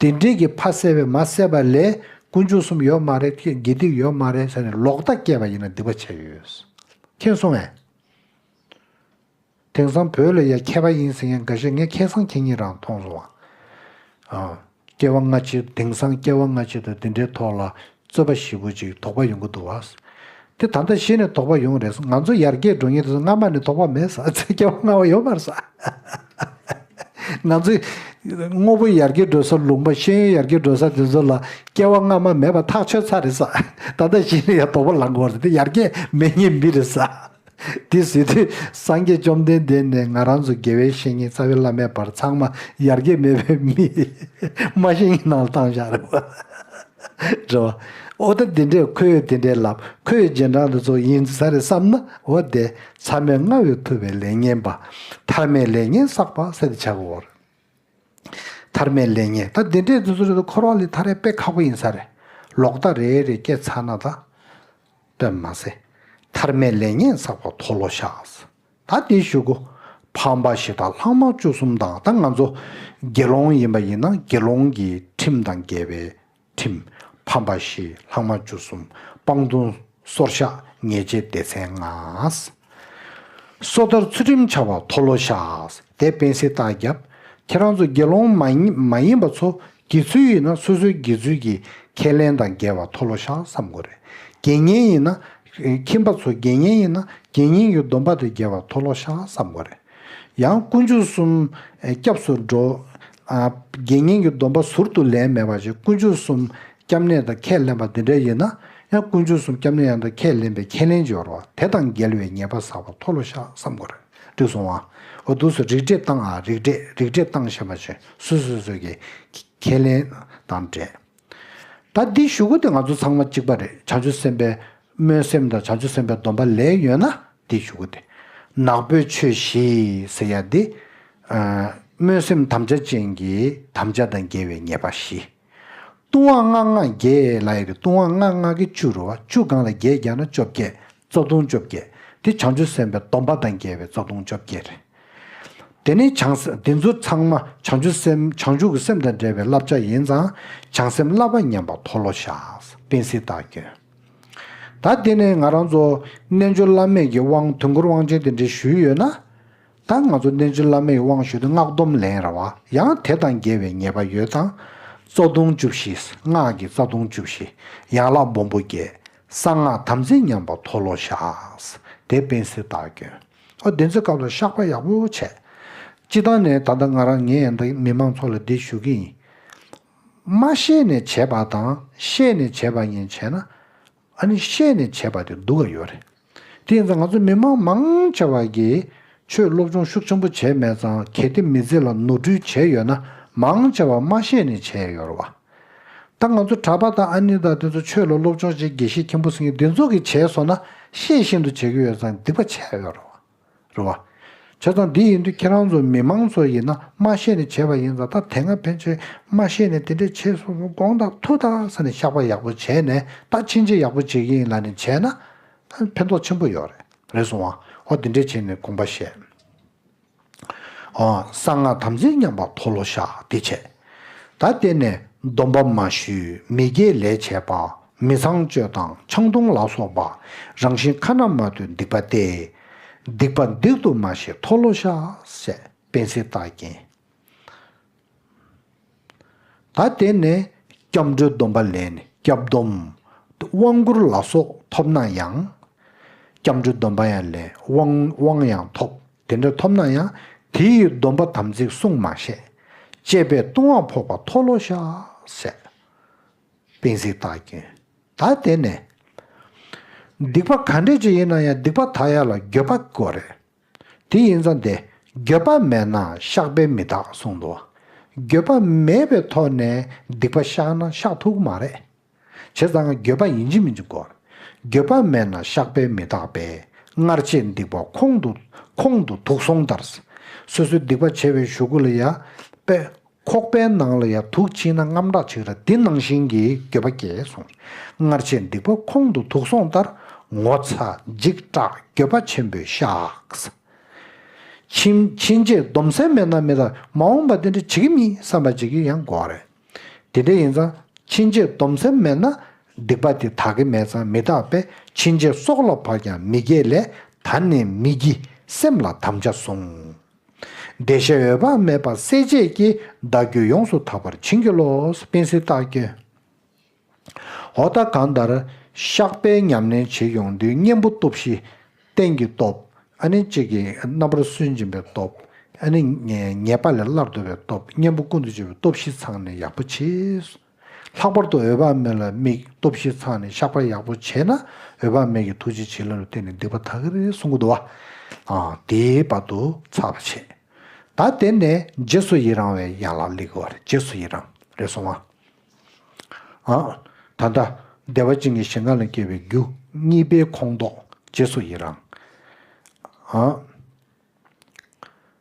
དེ་འདྲས་ཀྱི་ཕ་བསད་པས་མ་བསད་པ་ལས་དཀོན་མཆོག་གསུམ་ཡོད་མ་རེད། དགེ་སྡིག་ཡོད་མ་རེད་ཟེར་ནས་ལོག་ལྟ་སྐྱེས་པ་ཡིན་ན་སྡིག་པ་ཆེ་ཡོད། མཁྱེན་སོང་ངས། དེང་སང་བོད་ལ་ཡ་མཁས་པ་ཡིན་ཟེར་མཁན་འགའ་ཤས་ངས་ཁ་སང་ཁ་ཉིན་རང་མཐོང་སོང་བ། ཨ། སྐྱེ་བ་སྔ་ཕྱི་དེང་སང་སྐྱེ་བ་སྔ་ཕྱི་དང་དེ་འདྲའི་ཐོག་ལ་རྩོད་པ་ཞེ་པོ་ཅིག་དོགས་པ་ཡོང་གི་འདུག་བ། དེ་ད་ལྟ་གཞི་ནས་དོགས་པ་ཡོང་རེད། ང་ཚོ་ཡར་རྒྱས་འགྲོ་མཁན་དེ་ཚོ་སྔ་མ་ནས་དོགས་པ་མེད་ས། སྐྱེ་བ་སྔ་བ་ཡོད་མ་རེད་ས། ང་ཚོས་དངོས་པོ་ཡར་རྒྱས་འགྲོ་ས། ལུང་པ་ཤེས་ཡོན་ཡར་རྒྱས་འགྲོ་ས་དེ་ཚོ་ལ་སྐྱེ་བ་སྔ་མ་མེད་པ་ཐག་ཆོད་ཚར་རེད་ས། ད་ལྟ་གཞི་ནས་ཡང་དོགས་པ་ལངས་དགོས་རེད། དེ་ཡར་རྒྱས་མེད་མཁན་མི་རེད་ས། དེ་ཟེར་དུས་སངས་རྒྱས་བཅོམ་ལྡན་འདས་ནས་ང་རང་ཚོ་དགེ་བའི་བཤེས་གཉེན་རྩ་བའི་བླ་མའི་བར་ཚང་མ་ཡར་རྒྱས་མེད་པའི་མི་མ་ཤེས་མཁན་ནང་ལ་བཏང་བཞག་རེད་བ། རེད་བ། ཨོ་ད་དེ་འདྲས་ཁོས་དེ་འདྲས་ལབ། ཁོས་རྗེས་འབྲང་དེ་ཚོ་ཡིན་ས་རེད་བསམ་ན། འོ་དེ་མཚམས་མེད་ལྔ་བས་ཐུབ་པའི་ལས་ངན་པ། ཐར་མེད་ལས་ངན་བསགས་པ་ཟེར་དེ་ཆགས་ཀྱི་ཡོད་རེད། ཐར་མེད་ལས་ངན་ད་དེ་འདྲས་དེ་ཚོ་རེད་དོ། འཁོར་བ་ལས་ཐར་ཡ་དཔེ་ཁག་པོ་ཡིན་ས་རེད། ལོག་ལྟ་རེ་རེ་སྐྱེས་ཚར་ན་ད། དཔེ་མ་ཟད། ཐར་མེད་ལས་ངན་བསགས་པ་མཐོལ་ལོ་བཤགས། ད་དེ་ཞུ་གོ། ཕམ་པ་བཞི་དང་ལྷག་མ་བཅུ་གསུམ་དང་། ད་ང་ཚོ་དགེ་སློང་ཡིན་པ་ཡིན་ན་དགེ་སློང་གི་ཁྲིམས་དང་འགལ་བའི་ཁྲིམས། ཕམ་པ་བཞི་ལྷག་མ་བཅུ་གསུམ། སྤང་ལྟུང་སོར་བཤགས་ཉེས་བྱས་སྡེ་ཚན་ལྔ། སོ་ཐར་ཚུལ་ཁྲིམས་འཆལ་བ་མཐོལ་ལོ་བཤགས། དེ་སྤེན་སྲིད་རྟགས་བརྒྱབ། ཁྱེད་རང་ཚོ་དགེ་སློང་མ་ཡིན་མ་ཡིན་པ་ཚོ་དགེ་ཚུལ་ཡིན་ན་སོ་སོའི་དགེ་ཚུལ་གྱི་ཁས་ལེན་དང་འགལ་བ་མཐོལ་ལོ་བཤགས་བསམ་དགོས་རེད། དགེ་བསྙེན་ཡིན་ན། ཁྱིམ་པ་ཚོ་དགེ་བསྙེན་ཡིན་ན་དགེ་བསྙེན་གྱི་སྡོམ་པ་དང་འགལ་བ་མཐོལ་ལོ་བཤགས་བསམ་དགོས་རེད། ཡང་དཀོན་མཆོག་གསུམ་སྐྱབས་སུ་འགྲོ། ཨ། དགེ་བསྙེན་གྱི་སྡོམ་པ་ཟུར་དུ་ལེན་མེད་པ་ཞིག་དཀོན་མཆོག་གསུམ་སྐྱབས་གནས་དང་ཁས་ལེན་པ་འདི་འདྲ་ཡིན་ན། ཡང་དཀོན་མཆོག་གསུམ་སྐྱབས་གནས་ཡང་དག་ཁས་ལེན་པའི་ཁས་ལེན་ཅིག་ཡོད་རེད་བ། དེ་དང་འགལ་བའི་ཉེས་པ་བསགས་པ་མཐོལ་ལོ་བཤགས་བསམ་དགོས་རེད། འགྲིག་སོང་ང་། འོ་འདུག་སེ་རིགས་འགྲེ་བཏང་ཨ། རིགས་འགྲེ་རིགས་འགྲེ་བཏང་བཞག་པ་བཞིན་སོ་སོ་སོ་གི་ཁས་ལེན་དང་འབྲེལ། ད་འདི་ཞུ་གི་དེ་ང་ཚོ་ཚང་མ་གཅིག་པ་རེད། བྱང་ཆུབ་སེམས་དཔའི་སྨོན་སེམས་དང་བྱང་ཆུབ་སེམས་དཔའི་སྡོམ་པ་ལེན་ཡོད་ན་འདི་ཞུ་གི་དེ། ནག་པོའི་ཆོས་བཞི་ཟེར་ཡ་འདི། ཨ། སྨོན་སེམས་དམ་བཅའ་ཅན་གྱི་དམ་བཅའ་དང་འགལ་བའི་ཉེས་པ་བཞི། ལྟུང་བ་ལྔ་ལྔ་བརྒྱད་ལབ་ཡ་དེ་ལྟུང་བ་ལྔ་ལྔ་གི་བཅུ་རེད་བ། བཅུ་སྒང་ལ་བརྒྱད་རྒྱག་ན་བཅོ་བརྒྱད། རྩ་ལྟུང་བཅོ་བརྒྱད། དེ་བྱང་ཆུབ་སེམས་དཔའི་སྡོམ་པ་དང་འགལ་བའི་རྩ་ལྟུང་བཅོ་བརྒྱད་རེད། དེ་ནས་བྱང་སེམས་དེ་ཚོ་ཚང་མ་བྱང་ཆུབ་སེམས་བྱང་ཆུབ་ཀྱི་སེམས་དང་འབྲེལ་བའི་བསླབ་བྱ་ཡིན་ཙང་། བྱང་སེམས་བསླབ་པ་ཉམས་པ་མཐོལ་ལོ་བཤགས། སྤེན་སྲིད་རྟགས་སྐྱོན། ད་དེ་ནས་ང་རང་ཚོ་རྣལ་འབྱོར་བླ་མེད་ཀྱི་དབང་དོན་ཁུར་དབང་ཆེན་དེ་འདྲ་ཞུས་ཡོད་ན། ད་ང་ཚོ་རྣལ་འབྱོར་བླ་མེད་ཀྱི་དབང་ཞུས་ཏེ་སྔགས་སྡོམ་ལེན་ར་བ། ཡང་དེ་དང་འགལ་བའི་ཉེས་པ་ཡོད་ཙང་། རྩ་ལྟུང་བཅུ་བཞི། སྔགས་ཀྱི་རྩ་ལྟུང་བཅུ་བཞི། ཡན་ལག་སྦོམ་པོ་བརྒྱད། གསང་སྔགས་དམ་ཚིག་ཉམས་པ་མཐོལ་ལོ་བཤགས། དེ་སྤེན་སྲིད་རྟགས་སྐྱོན། ཨོ་དེ་ཚོའི་སྐབས་ལ་བཤགས་པ་ཡག་པོ་བྱས། སྤྱི་བཏང་ནས་ད་ལྟ་ང་རང་ངས་ཡང་ད་མི་མང་ཚོ་ལ་འདི་ཞུ་གི་ཡིན། མ་ཤེས་ནས་བྱས་པ་དང་ཤེས་ནས་བྱས་པ་གཉིས་བྱས་ན། ཨ་ནི་ཤེས་ནས་བྱས་པ་དེ་སྡུག་ག་ཡོད་རེད། དེ་ཡིན་ཙང་ང་ཚོ་མི་མང་མང་ཆེ་བ་གིས་ཆོས་སློབ་སྦྱོང་ཤུགས་ཆེན་པོ་བྱས་མེད་ཙང་། གལ་ཏེ་མི་ཚེ་ལ་ནོར་འཁྲུལ་བྱས་ཡོད་ན་མང་ཆེ་བ་མ་ཤེས་ནས་བྱས་ཡོད་རེད་བ། ད་ང་ཚོ་གྲྭ་པ་དང་ཨ་ནེ་དང་དེ་ཚོ་ཆོས་ལ་སློབ་སྦྱོང་བྱེད་དགེ་བཤེས་མཁན་པོ་ཟེར་མཁན་དེ་ཚོ་གིས་བྱས་སོང་ན་ཤེས་བཞིན་དུ་བྱེད་ཀྱི་ཡོད་ཙང་སྡིག་པ་ཆེ་ཡོད་རེད་བ། རེད་བ། བྱས་ཙང་འདི་ཡིན་དུས་ཁྱེད་རང་ཚོ་མི་མང་ཚོ་ཡིན་ན་མ་ཤེས་ནས་བྱས་པ་ཡིན་ཙང་། ད་དེ་སྔ་ཕན་ཆད་མ་ཤེས་ནས་དེ་འདྲས་བྱས་སོང་། དགོངས་དག་ཐུགས་དག་ཟེར་ནས་བཤགས་པ་ཡག་པོ་བྱས་ནས། ད་ཕྱིན་ཆད་ཡག་པོ་བྱེད་ཀྱི་ཡིན་ལབ་ནས་བྱས་ན་ཕན་ཐོགས་ཆེན་པོ་ཡོད་རེད། རེད་སོང་བ། ཨོ་དེ་འདྲས་བྱས་ནས་དགོངས་པ་བཞེས། ཨོ་གསང་སྔགས་དམ་ཚིག་ཉམས་པ་མཐོལ་ལོ་བཤགས། དེ་བྱས། ད་དེ་ནས་སྡོམ་པ་མ་ཞུས། མི་དགེའི་ལས་བྱས་པ། མི་ཚངས་སྤྱོད་དང་ཆང་འཐུང་ལ་སོགས་པ། རང་བཞིན་ཁ་ན་མ་ཐོའི་སྡིག་པ་སྟེ། སྡིག་པ་སྡིག་ཏུ་མ་ཤེས་མཐོལ་ལོ་བཤགས། ཞེས་སྤེན་སྲིད་རྟགས་བརྒྱན། ད་དེ་ནས་སྐྱབས་འགྲོའི་སྡོམ་པ་ལེན་ནས། སྐྱབས་སྡོམ། དབང་བསྐུར་ལ་སོགས་ཐོབ་ན་ཡང་། སྐྱབས་འགྲོའི་སྡོམ་པ་ཡང་ལེན། དབང་དབང་ཡང་ཐོབ། དེ་འདྲ་ཐོབ་ན་ཡང་། དེ་ཡི་སྡོམ་པ་དམ་ཚིག་བསྲུང་མ་ཤེས། བཅས་པའི་ལྟུང་བ་ཕོག་པ་མཐོལ་ལོ་བཤགས། ཞེས་སྤེན་སྲིད་རྟགས་བརྒྱན། ད་དེ་ནས་སྡིག་པ་ག་འདྲས་ཅིག་ཡིན་ན་ཡང་སྡིག་པ་དག་ཡ་ལ་འགྱོད་པ་དགོས་རེད། དེ་ཡིན་ཙང་དེ་འགྱོད་པ་མེད་ན་བཤགས་པས་མི་དག་གསུངས་འདུག་འགྱོད་པ་མེད་པའི་ཐོག་ནས་སྡིག་པ་བཤགས་ན་བཤགས་ཐུབ་ཀྱི་མ་རེད། བྱས་ཙང་འགྱོད་པ་ཡིན་གཅིག་མིན་གཅིག་དགོས། འགྱོད་པ་མེད་ན་བཤགས་པས་མི་དག་པས། སྔར་བྱས་སྡིག་པ་ཁོང་དུ་ཁོང་དུ་དུག་སོང་ལྟར། སོ་སོའི་སྡིག་པ་བྱས་པའི་གཞུག་གུ་ལ་ཡ་དཔེ། ཁོག་པའི་ནང་ལ་ཡ་དུག་ཕྱིན་ན་རྔམ་དྲག་ཅིག་ར། དེ་ནང་བཞིན་གྱི་འགྱོད་པ་སྐྱེས་སོང་། སྔར་བྱས་སྡིག་པ་ཁོང་དུ་དུག་སོང་ལྟར། ངོ་ཚ་འཇིགས་སྐྲག་འགྱོད་པ་ཆེན་པོས་བཤགས། ཕྱིན་ཕྱིན་ཆད་སྡོམ་སེམས་མེད་ན་མི་དག། མ་འོངས་པ་དེ་འདྲ་བྱེད་ཀྱི་མིན་བསམ་པ་ཅིག་གི་ཡང་དགོས་རེད། དེ་འདྲ་ཡིན་ཙང་ཕྱིན་ཆད་སྡོམ་སེམས་མེད་ན་སྡིག་པ་དེ་དག་གི་མེད་ཙང་མི་དག་པས། ཕྱིན་ཆད་སྲོག་ལ་བབ་ཀྱང་མི་དགེ་ལས། ད་ནི་མི་བགྱི་སེམས་ལ་དམ་བཅའ་བཟུང་། བདེ་གཤེགས་འོད་དཔག་མེད་པ་སྲས་བཅས་ཀྱིས། བདག་རྒྱུད་ཡོངས་སུ་དག་པར་བྱིན་གྱིས་རློབས། དཔལ་སྲིད་རྟགས་བསྐྱོན། འོ་ད་གང་ལྟར་བཤགས་པའི་ཉམས་ལེན་བྱེད་ཡོང་དུས་གཉེན་པོ་སྟོབས་བཞི། རྟེན་གྱི་སྟོབས། ཨ་ནི་གཅིག་གིས་རྣམ་པར་སུན་འབྱིན་པའི་སྟོབས། ཨ་ནི་ཉེས་པ་ལས་སླར་ལྡོག་པའི་སྟོབས། གཉེན་པོ་ཀུན་ཏུ་སྤྱོད་པའི་སྟོབས་བཞི་ཚང་ནས་ཡག་པོ་བྱེད། ལྷག་པར་དུ་འོད་དཔག་མེད་ལ་དམིགས། སྟོབས་བཞི་ཚང་ནས་བཤགས་པ་ཡག་པོ་བྱས་ན་འོད་དཔག་མེད་ཀྱི་ཐུགས་རྗེ་བྱིན་རླབས་ལ་བརྟེན་ནས་སྡིག་པ་དག་གི་རེད་གསུང་གི་འདུག་བ། ཨ། དེའི་བར་དུ་ཚར་བ་བྱས། ད་དེ་ནས་རྗེས་སུ་ཡི་རང་བའི་ཡན་ལག་སླེབས་ཀྱི་ཡོད་རེད། རྗེས་སུ་ཡི་རང་རེད་སོང་བ། ཨ། ད་ལྟ་བདེ་བ་ཅན་གྱི་ཞིང་ཁམས་ལ་སྐྱེ་བའི་རྒྱུ་གཉིས་པའི་ཁོངས་གཏོགས་རྗེས་སུ་ཡི་རང་། ཨ།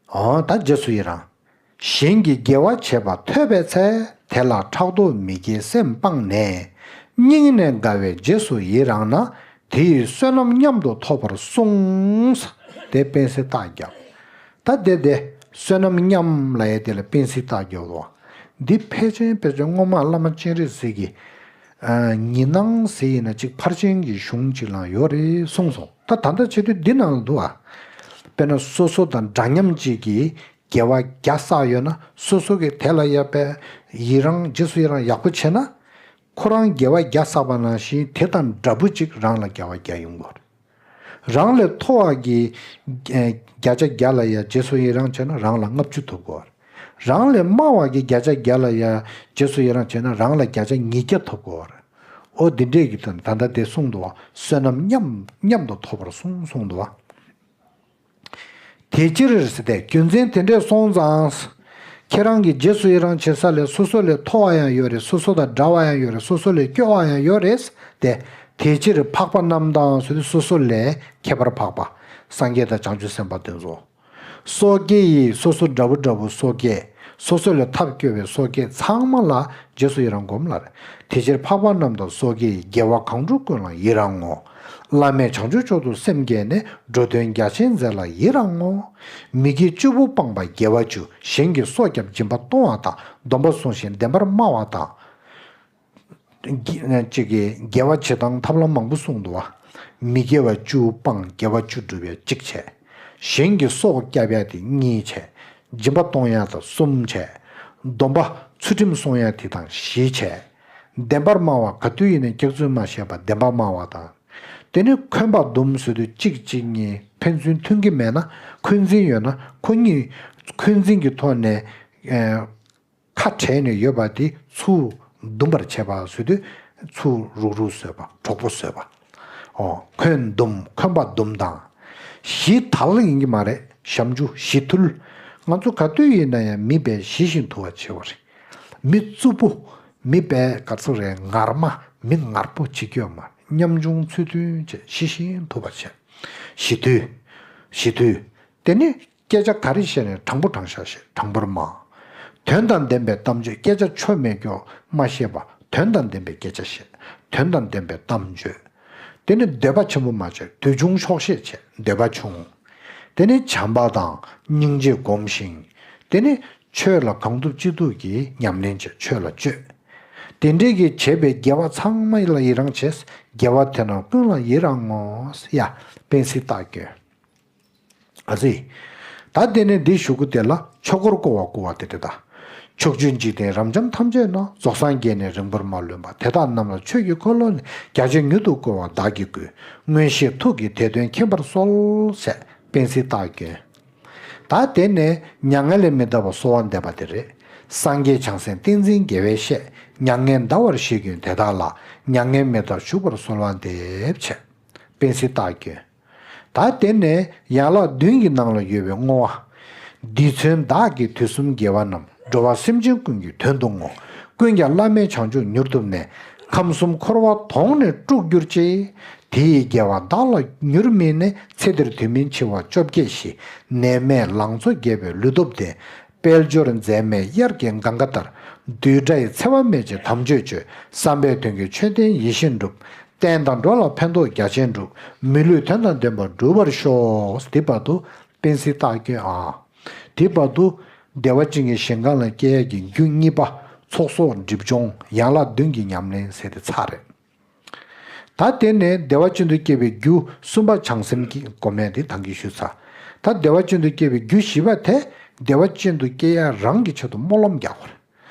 ཨ། ད་རྗེས་སུ་ཡི་རང་། གཞན་གྱིས་དགེ་བ་བྱེད་པ་ཐོས་པའི་ཚེ། དེ་ལ་ཕྲག་དོག་མི་སྐྱེའི་སེམས་སྤངས་ནས། སྙིང་ནས་དགའ་བའི་རྗེས་སུ་ཡི་རང་ན། དེ་ཡི་བསོད་ནམས་མཉམ་དུ་ཐོབ་པར་གསུངས། དེ་དཔལ་སྲིད་རྟགས་བརྒྱབ། ད་དེ་དེ་བསོད་ནམས་མཉམ་ལབ་ཡས་དེ་ལ་དཔལ་སྲིད་རྟགས་བརྒྱབ་འདུག་འདི་ཕལ་ཆེར་ཕལ་ཆེར་སྔོན་མ་བླ་མ་སྤྱན་རས་གཟིགས་ཀྱི་ཨ། ཉི་སྣང་ཟེར་ཡིན་ན་ཅིག་ཕར་ཕྱིན་གྱི་གཞུང་ཅིག་ལ་ཡོད་རེད་གསུངས་སོང་། ད་ད་ལྟ་བྱེད་དུས་འདི་ནང་ལ་འདུག་ཨ། དཔེར་ན་སོ་སོ་དང་འདྲ་མཉམ་ཅིག་གིས་དགེ་བ་བརྒྱ་བསགས་ཡོད་ན། སོ་སོ་གིས་དེ་ལ་ཡ་དཔེ་ཡི་རང་། རྗེས་སུ་ཡི་རང་ཡག་པོ་བྱས་ན། ཁོ་རང་དགེ་བ་བརྒྱ་བསགས་པ་ནང་བཞིན་དེ་དང་འདྲ་པོ་ཅིག་རང་ལ་དགེ་བ་བརྒྱ་ཡོང་གི་རེད། རང་ལས་མཐོ་བ་གི་ཨེ། བརྒྱ་ཆ་བརྒྱ་ལ་ཡ་རྗེས་སུ་ཡི་རང་བྱས་ན་རང་ལ་ལྔ་བཅུ་ཐོབ་དགོས་པ་རེད། རང་ལས་དམའ་བ་གི་བརྒྱ་ཆ་བརྒྱ་ལ་ཡ་རྗེས་སུ་ཡི་རང་བྱས་ན་རང་ལ་བརྒྱ་ཆ་ཉིས་བརྒྱ་ཐོབ་དགོས་པ་རེད། ཨོ་འདི་འདྲས་ཀྱི་དོན་ད་ལྟ་དེ་གསུངས་འདུག་བ། བསོད་ནམས་མཉམ་མཉམ་དུ་ཐོབ་པར་གསུངས་གསུངས་འདུག་བ། དེ་ཕྱིར་ཟེར་ཏེ་རྒྱུ་མཚན་དེ་འདྲས་སོང་ཙང་། ཁྱེད་རང་གིས་རྗེས་སུ་ཡི་རང་བྱེད་ས་ལས་སོ་སོ་ལས་མཐོ་བ་ཡང་ཡོད་རེད། སོ་སོ་དང་འདྲ་བ་ཡང་ཡོད་རེད། སོ་སོ་ལས་སྐྱོ་བ་ཡང་ཡོད་རེད་དེ། དེ་ཕྱིར་འཕགས་པ་རྣམས་དང་ཟེར་དུས་སོ་སོ་ལས་ཁྱད་པར་འཕགས་པ་སངས་རྒྱས་དང་བྱང་ཆུབ་སེམས་དཔའ་དེ་ཚོ། སོ་སྐྱེ་ཡིས་སོ་སོ་འདྲ་བོ་འདྲ་བོ་སོ་སྐྱེ། སོ་སོ་ལས་ཐབས་སྐྱོ་བའི་སོ་སྐྱེ་ཚང་མ་ལ་རྗེས་སུ་ཡི་རང་སྒོམ་ལ་རེད། དེ་ཕྱིར་འཕགས་པ་རྣམས་དང་སོ་སྐྱེ་ཡི། དགེ་བ་གང་བསྒྲུབས་ཀུན་ལ་ཡི་རང་ངོ་། བླ་མེད་བྱང་ཆུབ་མཆོག་ཏུ་སེམས་བསྐྱེད་ནས། འགྲོ་དོན་རྒྱ་ཆེན་མཛད་ལ་ཡི་རང་ངོ་། མི་དགེ་བཅུ་པོ་སྤངས་པ་དགེ་བ་བཅུ། གཞན་གྱི་སྲོག་བསྐྱབ་སྦྱིན་པ་གཏོང་བ་དང་། སྡོམ་པ་བསྲུང་ཞིང་བདེན་པར་སྨྲ་བ་དང་། གཅིག་གིས་དགེ་བ་བྱེད་སྟངས་ཐབས་ལམ་མང་པོ་གསུངས་འདུག་བ། མི་དགེ་བ་བཅུ་སྤངས། དགེ་བ་བཅུ་སྒྲུབ་ཡ་གཅིག་བྱས། གཞན་གྱི་སྲོག་བསྐྱབ་ཡ་དེ་གཉིས་བྱས། སྦྱིན་པ་གཏོང་ཡ་དང་གསུམ་བྱས། སྡོམ་པ་ཚུལ་ཁྲིམས་སྲུང་ཡ་དེ་དང་བཞི་བྱས། བདེན་པར་སྨྲ་བ་ག་དུས་ཡིན་ནའི་སྐྱག་རྫུན་མ་བཤད་པ་བདེན་པ་སྨྲ་བ་དང་། དེ་ནི་འཁོན་པ་འདུམ་ཟེར་དུས་གཅིག་གཅིག་གཉིས་ཕན་ཚུན་མཐུན་གྱི་མེད་ན། འཁོན་འཛིན་ཡོད་ན་ཁོ་གཉིས་འཁོན་འཛིན་གྱི་ཐོག་ནས། ཁ་བྲལ་ནས་ཡོད་པ་དེ་ཚུར་འདུམ་པར་བྱེད་པ་ཟེར་དུས་ཚུར་རུག་རུག་བཟོས་པ། གྲོགས་པོ་བཟོས་པ། ཨོ། འཁོན་འདུམ། འཁོན་པ་འདུམ་དང་། ཞི་དལ་ཡིན་གྱི་མ་རེད། ཞབས་འཇུག་ཞི་ཐུལ། ང་ཚོ་ག་དུས་ཡིན་ན་ཡང་མི་དཔེ་ཞི་ཞིང་དུལ་བ་བྱེད་པ་རེད། མི་རྩུབ་པོ། མི་དཔེ་ག་ཚོད་རེད། ངར་མ། མི་ངར་པོ་བྱེད་རྒྱུ་ཡོད་མ་རེད། ཉམ་ཆུང་ཚུལ་མཐུན་བྱས་ཞི་ཞིང་དུལ་བ་བྱས། ཞི་དུལ། ཞི་དུལ། དེ་ནི་སྐད་ཆ་ག་རེ་བཤད་ནས་དྲང་པོ་དྲང་བཞག་བཤད། དྲང་པོར་སྨྲ། དོན་དང་ལྡན་པའི་གཏམ་བརྗོད། སྐད་ཆ་ཆོ་མེད་སྐྱོ་མ་བཤད་པ། དོན་དང་ལྡན་པའི་སྐད་ཆ་བཤད། དོན་དང་ལྡན་པའི་གཏམ་བརྗོད། དེ་ནི་འདོད་པ་ཆེན་པོ་མ་བྱས། འདོད་ཆུང་ཆོག་ཤེས་བྱས། འདོད་པ་ཆུང་། དེ་ནི་བྱམས་པ་དང་སྙིང་རྗེ་སྒོམ་ཞིང་། དེ་ནི་ཆོས་ལ་གང་ཐུབ་ཅི་ཐུབ་ཀྱིས་ཉམས་ལེན་བྱས། ཆོས་ལ་སྤྱོད། དེ་འདྲས་ཀྱིས་བྱས་པའི་དགེ་བ་ཚང་མ་ལ་ཡི་རང་བྱས། དགེ་བ་དེ་རྣམས་ཀུན་ལ་ཡི་རང་ངོ་། ཡ། དཔལ་སྲིད་རྟགས་བསྐྱོན། ཨ་ཙི། ད་དེ་ནས་འདི་གཞུག་གུ་དེ་ལ་ཆོས་འཁོར་བསྐོར་བ་བསྐུལ་བ་དེ་འདྲ་ད། ཕྱོགས་བཅུའི་འཇིག་རྟེན་རབ་འབྱམས་ཐམས་ཅད་ན། རྫོགས་སངས་རྒྱས་ནས་རིང་པོར་མ་ལོན་པ། དེ་དག་རྣམས་ལ་ཆོས་ཀྱི་འཁོར་ལོ་ནི། རྒྱ་ཆེར་མྱུར་དུ་བསྐོར་བར་བདག་གིས་བསྐུལ། མངོན་ཤེས་ཐུགས་ཀྱིས་དེ་དོན་མཁྱེན་པར་གསོལ། ཞེས་དཔལ་སྲིད་རྟགས་བསྐྱོན། ད་དེ་ནས་མྱ་ངན་ལས་མི་འདའ་བར་གསོལ་བ་འདེབས་པ་དེ་རེད། སངས་རྒྱས་བྱང་སེམས་ཏིང་འཛིན་དགེ་བའི་བཤེས། མྱ་ངན་འདའ་བར་བཞེད་ཀུན་དེ་དག་ལ། མྱ་ངན་མི་འདའ་བཞུགས་པར་གསོལ་བ་འདེབས། ཞེས་དཔལ་སྲིད་རྟགས་བསྐྱོན། ད་དེ་ནས་ཡན་ལག་བདུན་གྱི་ནང་ལ་ཡོད་པའི་བསྔོ་བ། འདིས་མཚོན་བདག་གིས་དུས་གསུམ་དགེ་བ་རྣམས། འགྲོ་བ་སེམས་ཅན་ཀུན་གྱི་དོན་དུ་བསྔོ། ཀུན་ཀྱང་བླ་མེད་བྱང་ཆུབ་མྱུར་ཐོབ་ནས། ཁམས་གསུམ་འཁོར་བ་དོང་ནས་སྤྲུགས་གྱུར་ཅིག། དེ་ཡི་དགེ་བ་བདག་ལ་མྱུར་སྨིན་ནས། ཚེ་འདིར་དུས་མིན་འཆི་བ་བཅོ་བརྒྱད་ཞི། ནད་མེད་ལང་ཚོ་རྒྱས་པའི་ལུས་སྟོབས་ལྡན། དཔལ་འབྱོར་འཛད་མེད་དབྱར་གྱི་གངྒཱ་ལྟར། བདུད་དགྲ་ཡི་འཚེ་བ་མེད་ཅིང་དམ་ཆོས་སྤྱོད། བསམ་པའི་དོན་གྱི་མཆོད་རྟེན་ཡིད་བཞིན་འགྲུབ། བསྟན་དང་འགྲོ་ལ་ཕན་ཐོགས་རྒྱ་ཆེན་འགྲུབ། མི་ལུས་དོན་དང་ལྡན་པ་འགྲུབ་པར་ཤོག། དེ་བར་དུ་དཔལ་སྲིད་རྟགས་བསྐྱོན་ཨ། དེ་བར་དུ་བདེ་བ་ཅན་གྱི་ཞིང་ཁམས་ལ་སྐྱེ་ཡས་ཀྱི་རྒྱུ་གཉིས་པ། ཚོགས་གསོག་སྒྲིབ་སྦྱོང་ཡན་ལག་བདུན་གྱི་ཉམས་ལེན་ཟེར་དེ་ཚར་རེད། ད་དེ་ནས་བདེ་བ་ཅན་དུ་སྐྱེ་བའི་རྒྱུ་གསུམ་པ་བྱང་སེམས་ཀྱི་སྒོམ་ཡ་དེ་ད་གིན་ཞུས་ཚར། ད་བདེ་བ་ཅན་དུ་སྐྱེ་བའི་རྒྱུ་བཞི་པ་དེ་བདེ་བ་ཅན་དུ་སྐྱེ་ཡ་རང་གི་ཆེད་དུ་སྨོན་ལམ་རྒྱག་དགོས་རེད།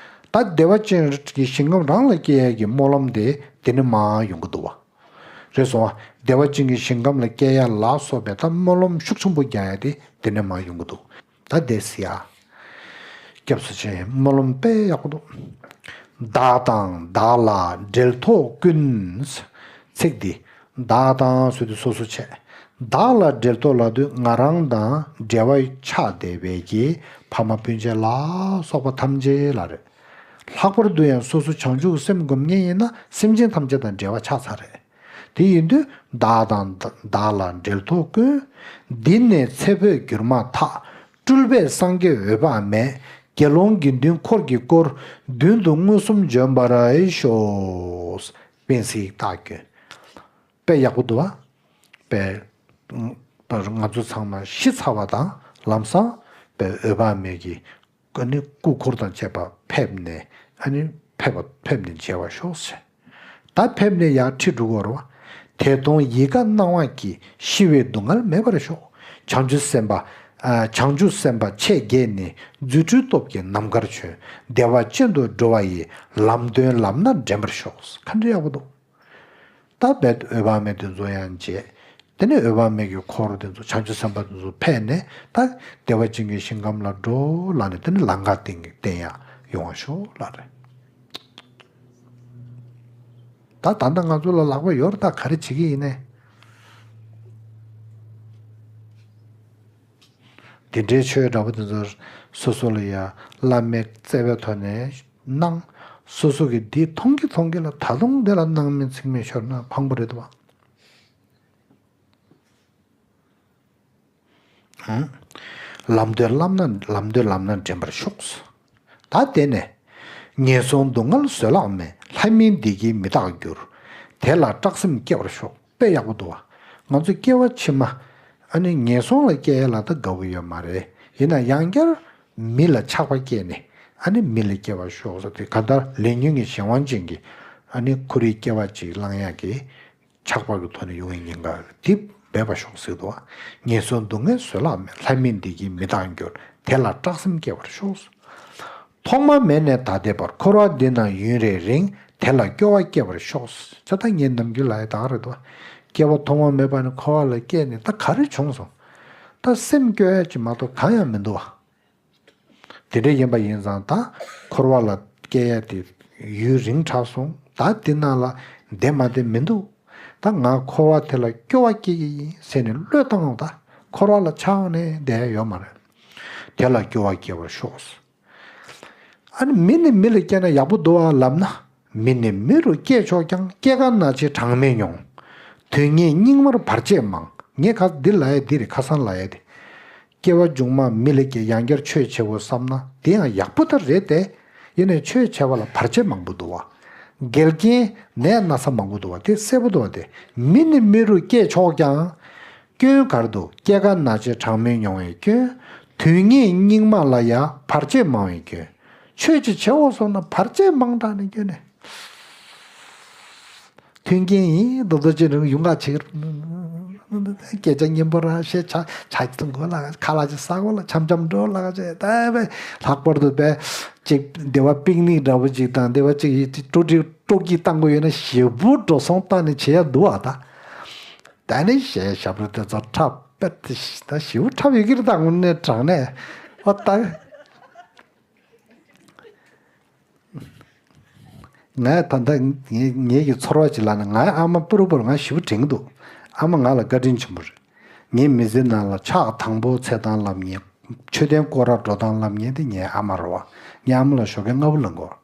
ད་བདེ་བ་ཅན་གྱི་ཞིང་ཁམས་རང་ལ་སྐྱེ་ཡ་གི་སྨོན་ལམ་དེ་དེ་ནས་མར་ཡོང་གི་འདུག་བ། རེད་སོང་བ། བདེ་བ་ཅན་གྱི་ཞིང་ཁམས་ལ་སྐྱེ་ཡ་ལ་སོགས་པའི་ད་སྨོན་ལམ་ཤུགས་ཆེན་པོ་རྒྱག་ཡ་དེ་དེ་ནས་མར་ཡོང་གི་འདུག་ད་བསྡད་ཟེར་ཡ། སྐྱབས་སུ་མཆི། སྨོན་ལམ་དཔེ་ཡག་པོ་འདུག་བདག་དང་བདག་ལ་འབྲེལ་ཐོགས་ཀུན། ཚིག་འདི། བདག་དང་ཟེར་དུས་སོ་སོ་བྱས། བདག་ལ་འབྲེལ་ཐོགས་ལབ་དུས་ང་རང་དང་འབྲེལ་བ་ཆགས་བསྡད་པའི་གི་ཕ་མ་སྤུན་མཆེད་ལ་སོགས་པ་ཐམས་ཅད་ལ་རེད། ལྷག་པར་དུ་ཡང་སོ་སོ་བྱང་ཆུབ་སེམས་སྒོམ་མཁན་ཡིན་ན་སེམས་ཅན་ཐམས་ཅད་དང་འབྲེལ་བ་ཆགས་ཚར་རེད། དེ་ཡིན་དུས་བདག་དང་བདག་ལ་འབྲེལ་ཐོགས་ཀུན། འདི་ནས་ཚེ་འཕོས་གྱུར་མ་ཐག། སྤྲུལ་པའི་སངས་རྒྱས་འོད་དཔག་མེད། དགེ་སློང་དགེ་འདུན་འཁོར་གྱིས་བསྐོར། མདུན་དུ་མངོན་སུམ་བྱོན་པར་ཤོག། པན་སི་ཡིག་རྟགས་བསྐྱོན། དཔེ་ཡག་པོ་འདུག་བ། དཔེ། པར་ང་ཚོ་ཚང་མ་ཤི་ཚར་བ་དང་ལམ་སང་དཔེ་འོད་དཔག་མེད་ཀྱི། ཨ་ནི་སྐུ་འཁོར་དང་བཅས་པ་ཕེབས་ནས་ཨ་ནི་ཕེབས་པ་ཕེབས་ནས་མཇལ་བར་ཤོག་ཟེར། ད་ཕེབས་ནས་ཡར་ཁྲིད་འགྲོ་གི་རེད་བ། དེ་མཐོང་ཡིད་དགའ་སྣང་བ་སྐྱིད། ཤི་བའི་སྡུག་བསྔལ་མེད་པར་ཤོག། བྱང་ཆུབ་སེམས་དཔའ། ཨ། བྱང་ཆུབ་སེམས་དཔའ་ཆེ་བརྒྱད་ནི། རྫུ་འཕྲུལ་སྟོབས་ཀྱིས་ནམ་མཁར་བྱོན། བདེ་བ་ཅན་དུ་འགྲོ་བ་ཡི། ལམ་སྟོན་ལམ་སྣ་འདྲེན་པར་ཤོག། ག་འདྲ་ཡག་པོ་འདུག་ད་རྦད་འོད་དཔག་མེད་དེ་ཚོ་ཡང་མཇལ། དེ་ནས་འོད་དཔག་མེད་ཀྱི་འཁོར་དེ་ཚོ་བྱང་ཆུབ་སེམས་དཔའ་དེ་ཚོ་ཕེབས་ནས་ད་བདེ་བ་ཅན་གྱི་ཞིང་ཁམས་ལ་འགྲོ་ལབ་ནས་དེ་ནས་ལམ་ཁ་བསྟན་བསྟན་ཡ་ཡོང་བ་ཤོག་ལབ་རེད། ད་ད་ལྟ་ང་ཚོ་ལ་ལག་པ་ཡོད་རེད། ད་ག་རེ་བྱེད་ཀྱི་ཡིན་ནས། དེ་འདྲའི་ཆོས་འདྲ་པོ་དེ་ཚོ་སོ་སོ་ལ་ཡ་བླ་མའི་བསྩལ་པའི་ཐོག་ནས་གནང་། སོ་སོ་གིས་འདི་མཐོང་གི་མཐོང་གི་ལ་ད་དུང་དེ་ལ་སྣང་མེད་ཚིག་མེད་ཤོར་ན་ཕངས་པོ་རེད་དོ། ལམ་སྟོན་ལམ་སྣ་ལམ་སྟོན་ལམ་སྣ་འདྲེན་པར་ཤོག། ད་དེ་ནས། ངན་སོང་སྡུག་བསྔལ་བཟོད་གླགས་མེད། ལྷ་མིན་བདེ་སྐྱིད་མི་རྟག་འགྱུར། དེ་ལ་སྐྲག་སེམས་སྐྱེ་བར་ཤོག། དཔེ་ཡག་པོ་འདུག་བ། ང་ཚོ་སྐྱེ་བ་ཕྱི་མ། ཨ་ནི་ངན་སོང་ལ་སྐྱེ་ཡ་ལ་ད་དགའ་བོ་ཡོད་མ་རེད། ཡིན་ན་ཡང་བསྐྱར་མི་ལ་ཆགས་པ་སྐྱེས་ནས་ཨ་ནི་མི་ལ་སྐྱེ་བར་ཤོག་ཟེར་ཏེ་གང་ལྟར་ལས་ཉོན་གྱི་གཞན་དབང་ཅན་གྱི་ཨ་ནི་འཁོར་བའི་སྐྱེ་བ་ཅིག་བླང་ཡག་གི་ཆགས་པ་གི་ཐོག་ནས་ཡོང་བའི་ཉེན་ཁ་དེ་མེད་པར་ཤོག་ཟེར་འདུག་བ། ངན་སོང་སྡུག་བསྔལ་བཟོད་གླགས་མེད། ལྷ་མིན་བདེ་སྐྱིད་མི་རྟག་འགྱུར། དེ་ལ་སྐྲག་སེམས་སྐྱེ་བར་ཤོག། ཐོག་མ་མེད་ནས་ད་ལྟའི་བར། འཁོར་བ་འདི་ན་ཡུན་རེ་རིང་། དེ་ལ་སྐྱོ་བ་སྐྱེ་བར་ཤོག། ད་ལྟ་ངས་ནམ་རྒྱུན་ལབ་ཡ་ད་ག་རེད་དོ། སྐྱེ་བ་ཐོག་མ་མེད་པ་ནས་འཁོར་བ་ལ་སྐྱེས་ནས་ད་ག་རེ་བྱུང་སོང་། ད་སེམས་སྐྱོ་ཡ་ཅིག་མ་གཏོགས་གང་ཡང་མི་འདུག་བ། དེ་འདྲ་ཡིན་པ་ཡིན་ཙང་ད་འཁོར་བ་ལ་སྐྱེ་ཡ་དེ་ཡུན་རིང་དྲགས་སོང་། ད་འདི་ནང་ལ་བསྡད་མ་བསྡད་མི་འདུག། ད་ང་འཁོར་བ་དེ་ལ་སྐྱོ་བ་སྐྱེ་གི་ཡིན་ཟེར་ནས་བློས་བཏང་ད་འཁོར་བ་ལ་ཆགས་ནས་བསྡད་ཡ་ཡོད་མ་རེད། དེ་ལ་སྐྱོ་བ་སྐྱེ་བར་ཤོག། ཨ་ནི་མི་ནི་མི་ལ་སྐྱེས་ན་ཡག་པོ་འདུག་ཨ་ལབ་ན། མི་ནི་མི་རུ་སྐྱེས་ཆོག་ཀྱང་། སྐྱེ་རྒ་ན་འཆི་གྲངས་མེད་མྱོང་། དུས་ངན་སྙིགས་མར་བར་ཆད་མང་། ངས་ཁ་འདི་ལབ་ཡ་འདི་རེད། ཁ་སང་ལབ་ཡ་དེ། སྐྱེ་བ་མཇུག་མ་མི་ལ་སྐྱེས་ཡང་བསྐྱར་ཆོས་བྱེད་འོ་བསམ་ན་དེ་ཡང་ཡག་པོ་ད་རེད་དེ། ཡིན་ནའི་ཆོས་བྱེད་པ་ལ་བར་ཆད་མང་པོ་འདུག་བ། འགལ་རྐྱེན་ནད་ན་ཚ་མང་པོ་འདུག་བ། དེ་གསལ་པོ་འདུག་བ། དེ་མི་ནི་མི་རུ་སྐྱེས་ཆོག་ཀྱང་། སྐྱོན་ག་རེ་འདུག། སྐྱེ་རྒ་ན་འཆི་གྲངས་མེད་མྱོང་བའི་སྐྱོན། དུས་ངན་སྙིགས་མ་ལ་ཡང་བར་ཆད་མང་བའི་སྐྱོན། ཆོས་ཅིག་བྱེད་འོ་སོང་ན་བར་ཆད་མང་དྲགས་ནས་སྐྱོན་ནས། མཐུན་རྐྱེན་ཡིན་རྡོག་རྡོག་ཅིག་རིང་ཡོང་ག་ཅིག། སྐད་ཆ་སྙན་པོ་ར་བཤད། ཆ་ཆ་ཅིག་འཐུང་དགོས་ལ། ཁ་ལག་ཅིག་ཟ་དགོས་ལ། འཆམ་འཆམ་འགྲོ་ལ་ཅེས། ད་བས་ལྷག་པར་དུ་བས་ཅིག་སྡེ་བ་པིག་ནིག་འདྲ་པོ་ཅིག་དང་སྡེ་བ་ཅིག་ཡིན་ཅིག་སྤྲོ་སྒྲིག་སྤྲོ་སྐྱིད་བཏང་དགོས་ཡོད་ན་ཞེ་པོ་འགྲོ་སོང་བཏང་ནས་བྱེད་ཡ་འདུག་ཨ། ད་ད་ནི་གཞས་ཞབས་བྲོ་དེ་ཚོ་འཁྲབ་པས་ད་ཞེ་པོ་འཁྲབ་ཡོད་ཀྱི་རེད། ད་དངོས་གནས་དྲང་གནས་ཨོ་ད། ང་ད་ལྟ་ངའི་ངའི་གི་ཚོར་བ་ཅིག་ལབ་ན། ངའི་ཨ་མ་པུ་རུ་པུ་རུ་ང་ཞེ་པོ་དྲན་གྱི་འདུག། ཨ་མ་ང་ལ་བཀའ་དྲིན་ཆེན་པོ་རེད། ངའི་མི་ཚེ་ནང་ལ་ཕྱག་དང་པོ་འཚལ་སྟངས་ལབ་མཁན། མཆོད་རྟེན་སྐོར་ར་འགྲོ་སྟངས་ལབ་མཁན་དེ་ངའི་ཨ་མ་རེད་བ། ངའི་ཨ་མ་ལ་ཞོགས་ཀས་སྔ་པོ་ལངས་དགོས།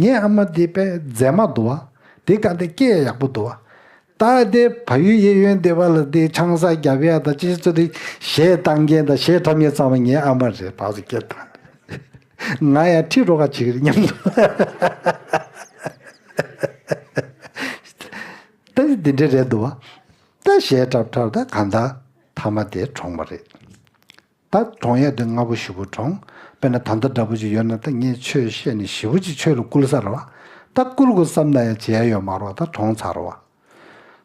ངའི་ཨ་མ་དེ་དཔེ་མཛེས་མ་འདུག་བ། དེ་ག་དེ་སྐད་ཡག་པོ་འདུག་བ། ད་དེ་བལ་ཡུལ་གཡས་གཡོན་སྡེ་བ་ལ་དེ་ཆང་ས་རྒྱབ་ཡ་དང་ཅི་ཅི་དེ་གཞས་བཏང་མཁན་དང་གཞས་འཁྲབ་མཁན་ཚང་མ་ངའི་ཨ་མ་རེད། བག་ཚོ་སྐད་བཏང་། ང་ཡང་ཁྲིད་རོགས་ཁ་བྱེད་ཀྱི་རེད་སྙམ་དུ། ད་འདི་འདྲ་རེད་འདུག་བ། ད་གཞས་འཁྲབ་འཁྲབ་ད་གང་ལྟར་མཐའ་མ་དེ་གྲོངས་པ་རེད། ད་གྲོངས་ཡས་དེ་སྔ་པོ་ཞེ་པོ་གྲོངས། དཔེར་ན་ད་ལྟ་འདྲ་པོ་ཅིག་ཡོད་ན་ད་ངས་ཆོས་བཤད་ནས་ཞེ་པོ་ཅིག་ཆོས་ལ་བསྐུལ་ས་རེད་བ། ད་བསྐུལ་དགོས་བསམ་ན་ཡང་བྱེད་ཡ་ཡོད་མ་རེད་བ། ད་གྲོངས་ཚར་རེད་བ།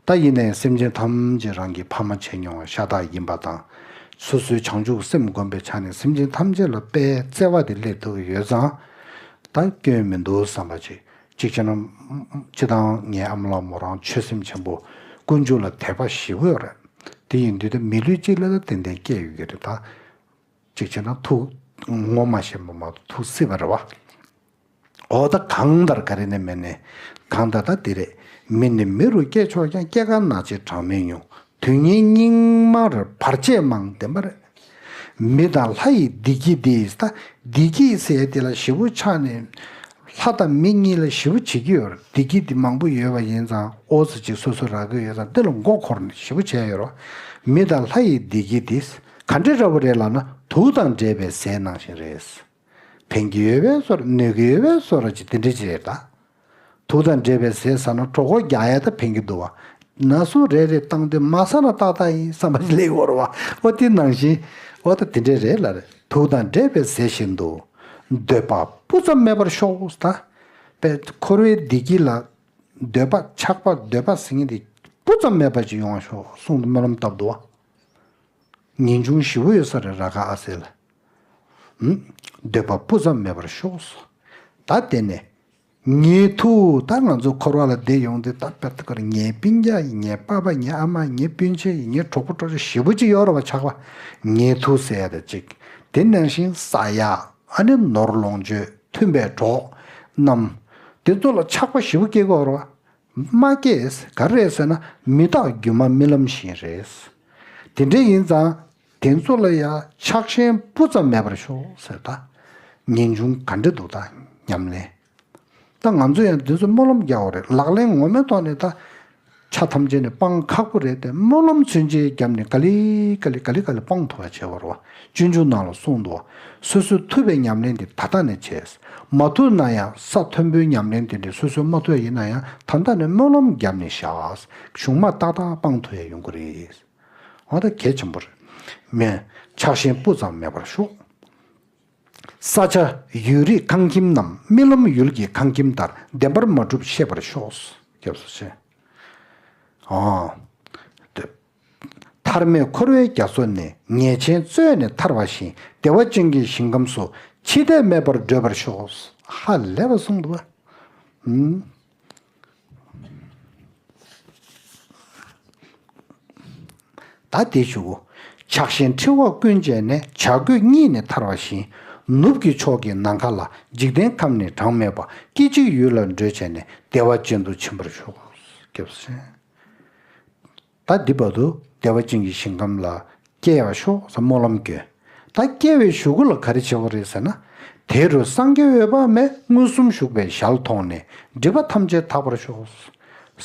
ད་ཡིན་ནའི་སེམས་ཅན་ཐམས་ཅད་རང་གི་ཕ་མ་བྱས་མྱོང་བ་ཤ་སྟག་ཡིན་པ་དང་། སོ་སོའི་བྱང་ཆུབ་སེམས་བསྒོམ་པའི་ཆ་ནས་སེམས་ཅན་ཐམས་ཅད་ལ་དཔེ་བརྩེ་བ་དེ་སླེབས་ཐུབ་ཀྱི་ཡོད་ཙང་། ད་སྐྱོན་མི་འདུག་བསམ་པ་ཅིག་གཅིག་བྱས་ན། སྤྱིར་བཏང་ངའི་ཨ་མ་ལགས་མོ་རང་ཆོས་སེམས་ཆེན་པོ། ཀུན་སྤྱོད་ལ་དད་པ་ཞེ་པོ་ཡོད་རེད། དེ་ཡིན་དུས་ད་མི་ལུས་གཅིག་ལ་ད་ཏན་ཏན་སྐྱེ་ཡོད་ཀྱི་རེད་ད། གཅིག་བྱས་ན་ཐུགས་ངོ་མ་ཤེས་པ་མ་གཏོགས་ཐུགས་སྲིད་པ་རེད་བ། འོ་ད་གང་ལྟར་ག་རེ་ནས་མེད་ནས་གང་ལྟར་ད་དེ་རེད། མི་ནི་མི་རུ་སྐྱེ་ཆོག་ཀྱང་། སྐྱེ་རྒ་ན་འཆི་གྲངས་མེད་མྱོང་། དུས་ངན་སྙིགས་མར་བར་ཆད་མང་། བདེན་པ་རེད། མི་དང་ལྷ་ཡི་བདེ་སྐྱིད་འདི། ད་བདེ་སྐྱིད་ཟེར་དེ་ལ་ཞེ་པོ་ཆགས་ནས། ལྷ་དང་མི་གཉིས་ལ་ཞེ་པོ་བྱེད་ཀྱི་ཡོད་རེད། བདེ་སྐྱིད་འདི་མང་པོ་ཡོད་པ་ཡིན་ཙང་ཨོ་ཙི་ཅིག་སོ་སོ་རག་གི་ཡོད་ཙང་དེ་ལ་མགོ་འཁོར་ནས་ཞེ་པོ་བྱས་ཡོད་རེད། མི་དང་ལྷ་ཡི་བདེ་སྐྱིད་འདི། ག་འདྲ་འདྲ་པོ་རེད་ལབ་ན་དུག་དང་འདྲེས་པའི་ཟས་ནང་བཞིན་རེད། ཕན་གྱི་ཡོད་པའི་བཟོ་འདྲ་གནོད་ཀྱི་ཡོད་པའི་བཟོ་འདྲ་ཅིག་དེ་འདྲ་ཅིག་རེད་ད། དུག་དང་འདྲེས་པའི་ཟས་ཟ་ན་གྲོད་ཁོག་རྒྱགས་ཡས་ད་ཕན་གྱི་འདུག་བ། ན་ཟུག་རེ་རེ་བཏང་དུས་མ་ཟ་ན་ཏག་ཏག་ཡིན་བསམ་པ་ཞིག་སླེབས་ཡོད་རེད་བ། ཨོ་དེ་ནང་བཞིན། ཨོ་ད་དེ་འདྲ་རེད་ལབ་རེད། དུག་དང་འདྲེས་པའི་ཟས་བཞིན་དུ། འདོད་པ་སྤུ་ཙམ་མེད་པར་ཤོག་ད། པའི་འཁོར་བའི་བདེ་སྐྱིད་ལ། འདོད་པ་ཆགས་པ་འདོད་པ་ཟེར་མཁན་དེ་སྤུ་ཙམ་མེད་པ་ཅིག་ཡོང་བ་ཤོག་གསུངས་ཏེ་སྨོན་ལམ་བཏབ་འདུག་བ། ངེས་འབྱུང་ཞེ་པོ་ཡོད་ས་རེད་ར་ག་ཨ་སེ་ལ། ཨུམ། འདོད་པ་སྤུ་ཙམ་མེད་པར་ཤོག་ད་དེ་ནས། ངའི་ཐུགས་ད་ང་ཚོ་འཁོར་བ་ལ་བསྡད་ཡོང་དུས་ད་དཔེ་ད་གར་ངའི་སྤུན་ཀྱག་ཡིན། ངའི་པ་ཕ། ངའི་ཨ་མ། ངའི་སྤུན་མཆེད་ཡིན། ངའི་གྲོགས་པོ་གྲོགས་མཆེད་ཞེ་པོ་ཅིག་ཡོད་རེད་བ་ཆགས་པ། ངའི་ཐུགས་ཟེར་ཡ་དེ་གཅིག་དེ་ནང་བཞིན་ས་ཡ། ཨ་ནི་ནོར་ལོངས་སྤྱོད་མཐུན་པའི་གྲོགས་རྣམས། དེ་ཚོ་ལ་ཆགས་པ་ཞེ་པོ་སྐྱེ་གི་ཡོད་རེད་བ། མ་སྐྱེས། ག་རེ་རེད་ཟེར་ན་མི་རྟག་སྒྱུ་མ་རྨི་ལམ་བཞིན་རེད། དེ་འདྲ་ཡིན་ཙང་དེ་ཚོ་ལ་ཡང་ཆགས་ཞེན་སྤུ་ཙམ་མེད་པར་ཤོག་ཟེར་ད། ངེས་འབྱུང་ག་འདྲ་འདུག་ད་ཉམས་ལེན། ད་ང་ཚོ་ཡང་འདི་ཚོ་སྨོན་ལམ་རྒྱག་དགོས་རེད། ལག་ལེན་ངོ་མའི་ཐོག་ནས་ད། ཆ་ཐམས་ཅད་ནས་སྤང་ཁག་པོ་རེད་དེ། སྨོན་ལམ་ཚུན་ཆད་བརྒྱབ་ནས་ག་ལེ་ག་ལེ་ག་ལེ་ག་ལེ་སྤང་ཐུབ་པ་བྱེད་དགོས་རེད་བ། སྤྱོད་འཇུག་ནང་ལ་གསུངས་འདུག་བ། སོ་སོས་ཐུབ་པའི་ཉམས་ལེན་དེ་ད་ལྟ་ནས་བྱས། མ་ཐུབ་ན་ཡང་ས་མཐོན་པོའི་ཉམས་ལེན་དེ་འདྲ་སོ་སོས་མ་ཐུབ་ཡ་ཡིན་ན་ཡང་ད་ལྟ་ནས་སྨོན་ལམ་བརྒྱབ་ནས་བཞག་གཞུང་མ་ཏག་ཏག་སྤང་ཐུབ་ཡ་ཡོང་གི་རེད། འོ་ད་གལ་ཆེན་པོ་རེད། མེད། ཆགས་ཞེན་སྤུ་ཙམ་མེད་པར་ཤོག་ས་ཆ་ཡུལ་རིས་ཁང་ཁྱིམ་རྣམས། རྨི་ལམ་ཡུལ་གྱི་ཁང་ཁྱིམ་ལྟར། བདེན་པར་མ་གྲུབ་ཤེས་པར་ཤོག་སྐྱབས་སུ་མཆི། ཨོ། ཐར་མེད་འཁོར་བའི་རྒྱ་མཚོ་ནས། ཉེས་ཆེན་རྩོད་ནས་ཐར་བ་བཞིན། བདེ་བ་ཅན་གྱི་ཞིང་ཁམས་སུ། འཆི་ལྟས་མེད་པར་བགྲོད་པར་ཤོག་ཧ་ལས་པ་གསུངས་འདུག་བ། ཨུམ། ད་དེ་ཞུ། ཆགས་ཞེན་འཁྲི་བ་ཀུན་བཅད་ནས། བྱ་རྒོད་གཉིད་ནས་ཐར་བ་བཞིན། ནུབ་ཀྱི་ཕྱོགས་ཀྱི་ནམ་མཁའ་ལ། འཇིག་རྟེན་ཁམས་ནི་གྲངས་མེད་པ། སྐད་ཅིག་ཡུད་ལ་བགྲོད་བྱས་ནས། བདེ་བ་ཅན་དུ་ཕྱིན་པར་ཤོག་སྐྱབས་སུ་མཆི། ད་འདི་བར་དུ་བདེ་བ་ཅན་གྱི་ཞིང་ཁམས་ལ་སྐྱེ་བར་ཤོག་ཟེར་སྨོན་ལམ་བསྐྱོན། ད་སྐྱེ་བའི་གཞུག་གུ་ལ་ག་རེ་བྱེད་དགོས་རེད་ཟེར་ན། དེ་རུ་སངས་རྒྱས་འོད་དཔག་མེད། མངོན་སུམ་བཞུགས་པའི་ཞལ་མཐོང་ནས། སྒྲིབ་པ་ཐམས་ཅད་དག་པར་ཤོག་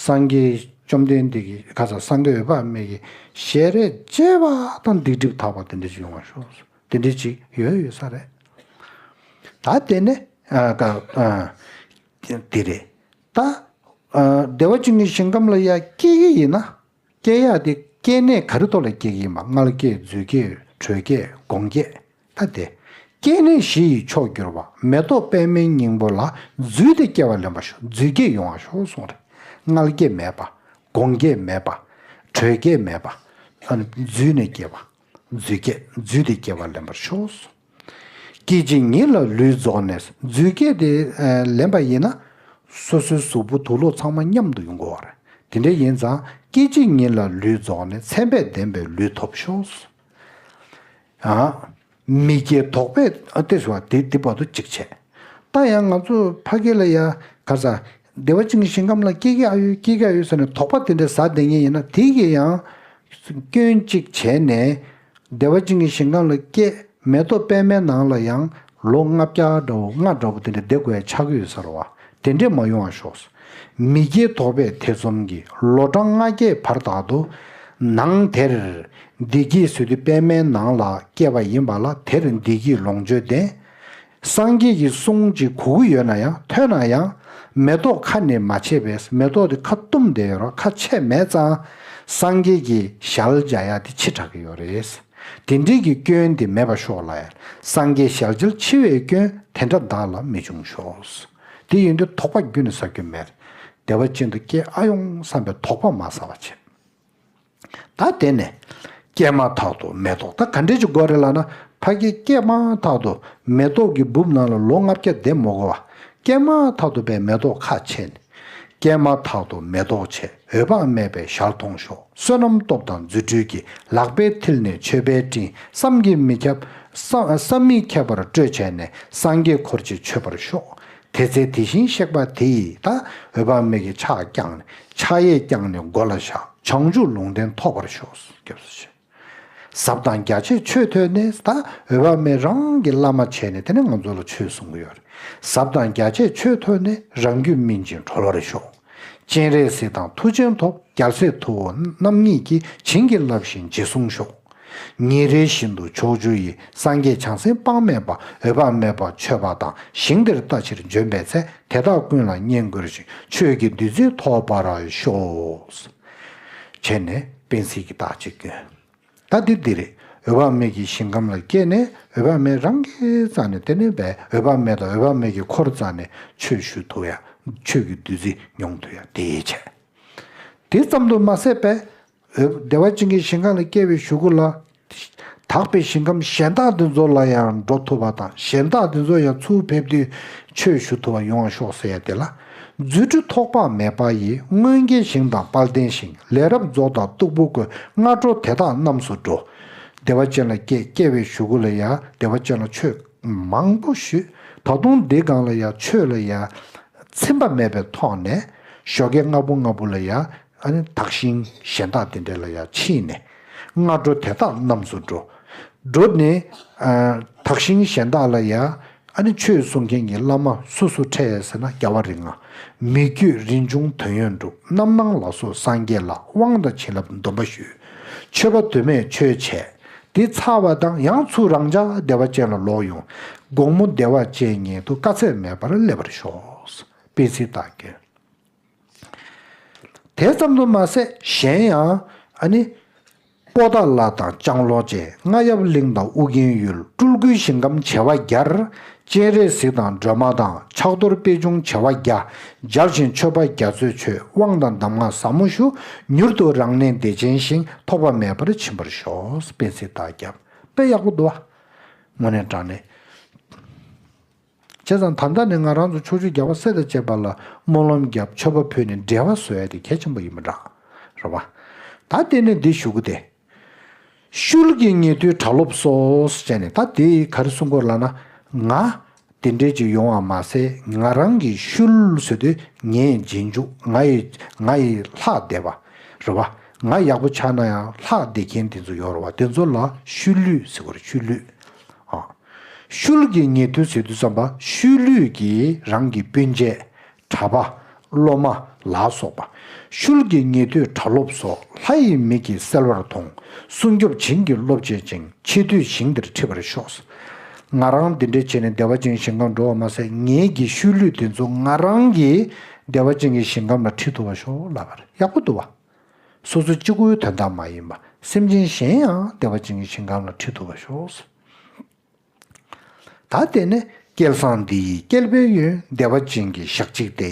སངས་རྒྱས་བཅོམ་ལྡན་འདས་ཀྱི་ཁ་ས་སངས་རྒྱས་འོད་དཔག་མེད་ཀྱི་ཞལ་རས་བཅད་པ་དང་སྡིག་སྒྲིབ་དག་པ་དེ་འདྲ་ཞིག་ཡོང་བར་ཤོག་དེ་འདྲ་ཅིག་ཡོད་ཡོད་ས་རེད། ད་དེ་ནས་ཨ་ཀ་ཨ་དེ་རེད། ད་ཨ་བདེ་བ་ཅན་གྱི་ཞིང་ཁམས་ལ་ཡ་སྐྱེ་གི་ཡིན་ན། སྐྱེ་ཡག་དེ་སྐྱེ་གནས་ག་རེ་ཐོག་ལ་སྐྱེ་གི་ཡིན་པ། མངལ་སྐྱེས། རྫུས་སྐྱེས། དྲོད་སྐྱེས། སྒོང་སྐྱེས། ད་དེ། སྐྱེ་གནས་བཞི་ཡི་མཆོག་གྱུར་པ། མེ་ཏོག་པདྨའི་སྙིང་པོ་ལ། རྫུས་ཏེ་སྐྱེ་བ་ལེན་པར་ཤོག་རྫུས་སྐྱེས་ཡོང་བར་ཤོག་གསུངས་རེད། མངལ་སྐྱེས་མེད་པ། སྒོང་སྐྱེས་མེད་པ། དྲོད་སྐྱེས་མེད་པ། ཨ་ནི་རྫུས་ནས་སྐྱེ་བ། རྫུས་སྐྱེས། རྫུས་ཏེ་སྐྱེ་བ་ལེན་པར་ཤོག་སྐད་ཅིག་ཉིད་ལ་ལུས་རྫོགས་ནས། རྫུས་སྐྱེས་དེ་ལེན་པ་ཡིན་ན། སོ་སོའི་གཟུགས་པོ་དུག་ལོག་ཚང་མ་མཉམ་དུ་ཡོང་གི་ཡོད་རེད། དེ་འདྲ་ཡིན་ཙང་སྐད་ཅིག་ཉིད་ལ་ལུས་རྫོགས་ནས། མཚན་དཔེས་ལྡན་པའི་ལུས་ཐོབ་ཤོག་ཨ། མི་སྐྱེ་དོགས་པས་ཨ་ཏེ་ཞུ་བ་དེ་དེ་བར་དུ་གཅིག་བྱས། ད་ཡང་ང་ཚོ་ཕ་གི་ལ་ཡ་ག་ས་བདེ་བ་ཅན་གྱི་ཞིང་ཁམས་ལ་སྐྱེ་གི་ཨ་ཡོད་སྐྱེ་གི་ཨ་ཡོད་ཟེར་ནས་དོགས་པ་དེ་འདྲ་ཟ་བསྡད་མཁན་ཡིན་ན། དེ་གི་ཡང་སྐྱོན་གཅིག་བྱས་ནས་བདེ་བ་ཅན་གྱི་ཞིང་ཁམས་ལ་སྐྱེ། མེ་ཏོག་པདྨའི་ནང་ལ་ཡང་ལོ་ལྔ་བརྒྱ་འདྲ་བོ་ལྔ་འདྲ་བོ་དེ་འདྲ་བསྡད་དགོས་ཡ་ཆགས་ཀྱི་ཡོད་ས་རེད་བ། དེ་འདྲས་མ་ཡོང་བ་ཤོག་མི་སྐྱེ་དོགས་པས་ཐེ་ཚོམ་གྱིས། ལོ་གྲངས་ལྔ་བརྒྱའི་བར་དག་ཏུ། ནང་དེར་བདེ་སྐྱིད་ཟེར་དུས་པདྨའི་ནང་ལ་སྐྱེས་པ་ཡིན་པ་ལ། དེར་བདེ་སྐྱིད་ལོངས་སྤྱོད་ལྡན། སངས་རྒྱས་ཀྱི་གསུང་ཅིག་གོ་གི་ཡོད་ན་ཡང་ཐོས་ན་ཡང་། མེ་ཏོག་ཁ་ནས་མ་ཆད་པས། མེ་ཏོག་དེ་ཁ་བཏུམས་བསྡད་ཡོད་ར་ཁ་ཆད་མེད་ཙང་། སངས་རྒྱས་ཀྱི་ཞལ་མཇལ་ཡ་དེ་ཕྱི་དྲགས་ཀྱི་ཡོད་རེད། དེ་འདྲའི་གི་སྐྱོན་དེ་མེད་པར་ཤོག་ལ་ཡ། སངས་རྒྱས་ཞལ་མཇལ་འཆི་བའི་སྐྱོན་དེ་འདྲ་བདག་ལ་མི་འབྱུང་ཤོག། དེ་ཡིན་དུས་དོགས་པ་རྒྱུན་ནས་ཟ་རྒྱུ་མེད། བདེ་བ་ཅན་དུ་སྐྱེ་ཨ་ཡོང་བསམ་པའི་དོགས་པ་མ་ཟ་བ་བྱེད། ད་དེ་ནས་སྐྱེས་མ་ཐག་ཏུ་མེ་ཏོག་ད་ག་འདྲས་ཀྱི་སྐོར་རེད་ལབ་ན། ཕ་གི་སྐྱེས་མ་ཐག་ཏུ་མེ་ཏོག་གི་སྦུབ་ནང་ལ་ལོ་ལྔ་བརྒྱ་བསྡད་མ་དགོས་པ། སྐྱེས་མ་ཐག་ཏུ་པའི་མེ་ཏོག་ཁ་ཕྱེ་ནས། སྐྱེས་མ་ཐག་ཏུ་མེ་ཏོག་ཆེ་འོད་དཔག་མེད་པའི་ཞལ་མཐོང་ཤོག། བསོད་ནམས་སྟོབས་དང་རྫུ་འཕྲུལ་གྱིས། ལག་པའི་མཐིལ་ནས་མཆོད་པའི་སྤྲིན། བསམ་གྱིས་མི་ཁྱབ། བསམ་བསམ་མི་ཁྱབ་པར་སྤྲོས་བྱས་ནས། སངས་རྒྱས་འཁོར་གྱིས་མཆོད་པར་ཤོག། དེ་ཚེ་དེ་བཞིན་གཤེགས་པ་དེ་ཡིས། ད་འོད་དཔག་མེད་ཀྱི་ཕྱག་བརྐྱངས་ནས། ཕྱག་གཡས་བརྐྱངས་ནས་མགོ་ལ་བཞག། བྱང་ཆུབ་ལུང་བསྟན་ཐོབ་པར་ཤོག། སྐྱབས་སུ་མཆི། ཟབ་དང་རྒྱ་ཆེ་ཆོས་ཐོས་ནས། ད་འོད་དཔག་མེད་རང་གི་བླ་མ་བྱས་ནས་དེ་ནས་ང་ཚོ་ལ་ཆོས་གསུང་གི་ཡོད་རེད། ཟབ་དང་རྒྱ་ཆེ་ཆོས་ཐོས་ནས། རང་རྒྱུད་སྨིན་ཅིང་གྲོལ་བར་ཤོག། སྤྱན་རས་གཟིགས་དང་མཐུ་ཆེན་ཐོབ། རྒྱལ་སྲས་ཐུ་བོ་རྣམ་གཉིས་ཀྱིས། བྱིན་གྱིས་བརླབས་ཤིང་རྗེས་བཟུང་ཤོག། ཉིན་རེ་བཞིན་དུ་ཕྱོགས་བཅུ་ཡི། སངས་རྒྱས་བྱང་སེམས་དཔག་མེད་པ། འོད་དཔག་མེད་པ་མཆོད་པ་དང་། ཞིང་དེར་ལྟ་ཕྱིར་འབྱོན་པའི་ཚེ། དེ་དག་ཀུན་ལ་བསྙེན་བཀུར་ཞིང་། ཆོས་ཀྱི་བདུད་རྩི་ཐོབ་པར་ཤོག། བྱས་ནས་པཎ་གཟིགས་ཀྱི་རྟགས་གཅིག་བསྐྱོན། ད་འདི་འདི་རེད། འོད་དཔག་མེད་ཀྱི་ཞིང་ཁམས་ལ་སྐྱེས་ནས། འོད་དཔག་མེད་རང་གི་རྩ་ནས་དེ་ནས་བས། འོད་དཔག་མེད་དང་འོད་དཔག་མེད་ཀྱི་འཁོར་རྩ་ནས་ཆོས་ཞུ་ཐུབ་ཡ། ཆོས་ཀྱི་བདུད་རྩི་མྱོང་ཐུབ་ཡ་དེ་བྱས། དེ་ཙམ་དུ་མ་ཟད་པས། འོད་བདེ་བ་ཅན་གྱི་ཞིང་ཁམས་ལ་སྐྱེ་བའི་གཞུག་གུ་ལ། དག་པའི་ཞིང་ཁམས་གཞན་དག་དེ་ཚོ་ལ་ཡང་འགྲོ་ཐུབ་པ་དང་། གཞན་དག་དེ་ཚོ་ཡང་ཚུར་ཕེབས་དུས་ཆོས་ཞུ་ཐུབ་པ་ཡོང་བ་ཤོག་ཟེར་ཡ་དེ་ལ། རྫུ་འཕྲུལ་ཐོགས་པ་མེད་པ་ཡིས། སྔོན་གྱི་ཞིང་དང་དཔལ་ལྡན་ཞིང་། ལས་རབ་རྫོགས་དང་སྟུག་པོ་ཀུན། སྔ་དྲོ་དེ་དག་རྣམས་སུ་འགྲོ། བདེ་བ་ཅན་ལ་སྐྱེ་སྐྱེ་བའི་གཞུག་གུ་ལ་ཡང་བདེ་བ་ཅན་ལ་ཆོས་མང་པོ་ཞུས། ད་དུང་འདི་སྒང་ལ་ཡང་ཆོས་ལ་ཡང་ཚིམ་པ་མེད་པའི་ཐོག་ནས། ཞོགས་ཀས་སྔ་པོ་སྔ་པོ་ལ་ཡང་ཨ་ནི་དག་ཞིང་གཞན་དག་དེ་འདྲ་ལ་ཡང་ཕྱིན་ནས། སྔ་དྲོ་དེ་དག་རྣམས་སུ་འགྲོ། འགྲོ་ནས་ཨ་དག་ཞིང་གཞན་དག་ལ་ཡང་ཨ་ནི་ཆོས་གསུང་མཁན་གྱི་བླ་མ་སུ་སུ་འཕྲད་ཟེར་ན། རྒྱལ་བ་རིགས་ལྔ། མི་བསྐྱོད་རིན་འབྱུང་དོན་ཡོད་གྲུབ། རྣམ་སྣང་ལ་སོགས་སངས་རྒྱས་ལ། དབང་དང་བྱིན་རླབས་སྡོམ་པ་ཞུས། མཆོད་པ་དུ་མས་མཆོད་བྱས། དེ་ཚར་བ་དང་ཡང་ཚུར་རང་ཅག་བདེ་བ་ཅན་ལ་ལོག་ཡོང་། དགོང་མོ་བདེ་བ་ཅན་ཉིད་དུ། དཀའ་ཚེགས་མེད་པར་སླེབས་པར་ཤོག། པཎ་གཟིགས་རྟགས་བསྐྱོན། དེ་ཙམ་དུ་མ་ཟད་གཞན་ཡང་ཨ་ནི། པོ་ཏཱ་ལ་དང་ལྕང་ལོ་ཅན། རྔ་ཡབ་གླིང་དང་ཨུ་རྒྱན་ཡུལ། སྤྲུལ་སྐུའི་ཞིང་ཁམས་བྱེ་བ་བརྒྱར། སྤྱན་རས་གཟིགས་དང་སྒྲོལ་མ་དང་། ཕྱག་རྡོར་པད་འབྱུང་བྱེ་བ་བརྒྱ། མཇལ་ཞིང་མཆོད་པ་རྒྱ་མཚོས་མཆོད། དབང་དང་གདམས་ངག་ཟབ་མོ་ཞུ། མྱུར་དུ་རང་གནས་བདེ་ཆེན་ཞིང་། ཐོགས་པ་མེད་པར་ཕྱིན་པར་ཤོག། པཎ་གཟིགས་རྟགས་བརྒྱབ། དཔེ་ཡག་པོ་འདུག་བ། དངོས་གནས་དྲང་གནས། བྱས་ཙང་ད་ལྟ་ནས་ང་རང་ཚོ་ཕྱོགས་བཅུའི་རྒྱལ་བ་སྲས་དང་བཅས་པ་ལ་སྨོན་ལམ་བརྒྱབ། མཆོད་པ་ཕུལ་ནས་འབྲེལ་བ་བཟོ་ཡ་དེ་གལ་ཆེན་པོ་ཡིན་པ་འདྲ། རེད་བ། ད་དེ་ནས་འདི་ཞུ་གི་དེ། ཤུལ་གྱི་ཉེ་དུའི་གྲྭ་སློབ་སོགས་བྱས་ནས། ད་དེ་ག་རེ་གསུང་གི་ཡོད་ལབ་ན། ང་དེ་འདྲས་ཅིག་ཡོང་བ་མ་ཟད། ང་རང་གི་ཤུལ་ཟེར་དུས་ངའི་རྗེས་འཇུག་ང་ཡི་ང་ཡི་ལྷག་བསྡད་པ་རེད་བ། ང་ཡག་པོ་ཆགས་ན་ཡང་ལྷག་བསྡད་མཁན་དེ་ཚོ་ཡོད་རེད་བ། དེ་ཚོ་ལ་ཤུལ་ལུས་ཟེར་གི་རེད། ཤུལ་ལུས། ཨ། ཤུལ་གྱི་ཉེ་དུ་ཟེར་དུས་ཙམ་པ་ཤུལ་ལུས་ཀྱི་རང་གི་སྤུན་མཆེད། གྲྭ་པ། སློབ་མ་ལ་སོགས་པ། ཤུལ་གྱི་ཉེ་དུའི་གྲྭ་སློབ་སོགས། ལྷ་ཡི་མིག་གིས་གསལ་བར་མཐོང་། སྲུང་སྐྱོབ་བྱིན་གྱིས་རློབ་བྱེད་ཅིང་། འཆི་དུས་ཞིང་དེར་ཁྲིད་པར་ཤོག། ང་རང་འདི་འདྲས་བྱས་ནས་བདེ་བ་ཅན་གྱི་ཞིང་ཁམས་འགྲོ་བ་མ་ཟད། ངེད་ཀྱི་ཤུལ་ལུས་དེ་ཚོ་ང་རང་གིས་བདེ་བ་ཅན་གྱི་ཞིང་ཁམས་ལ་ཁྲིད་ཐུབ་པ་ཤོག་ལབ་པ་རེད། ཡག་པོ་འདུག་བ། སོ་སོ་གཅིག་པུའི་དོན་དག་མ་ཡིན་པ། སེམས་ཅན་གཞན་ཡང་བདེ་བ་ཅན་གྱི་ཞིང་ཁམས་ལ་ཁྲིད་ཐུབ་པ་ཤོག། ད་དེ་ནས་བསྐལ་བཟང་འདི་ཡི་བསྐལ་པའི་ཡུན། བདེ་བ་ཅན་གྱི་ཞག་གཅིག་སྟེ།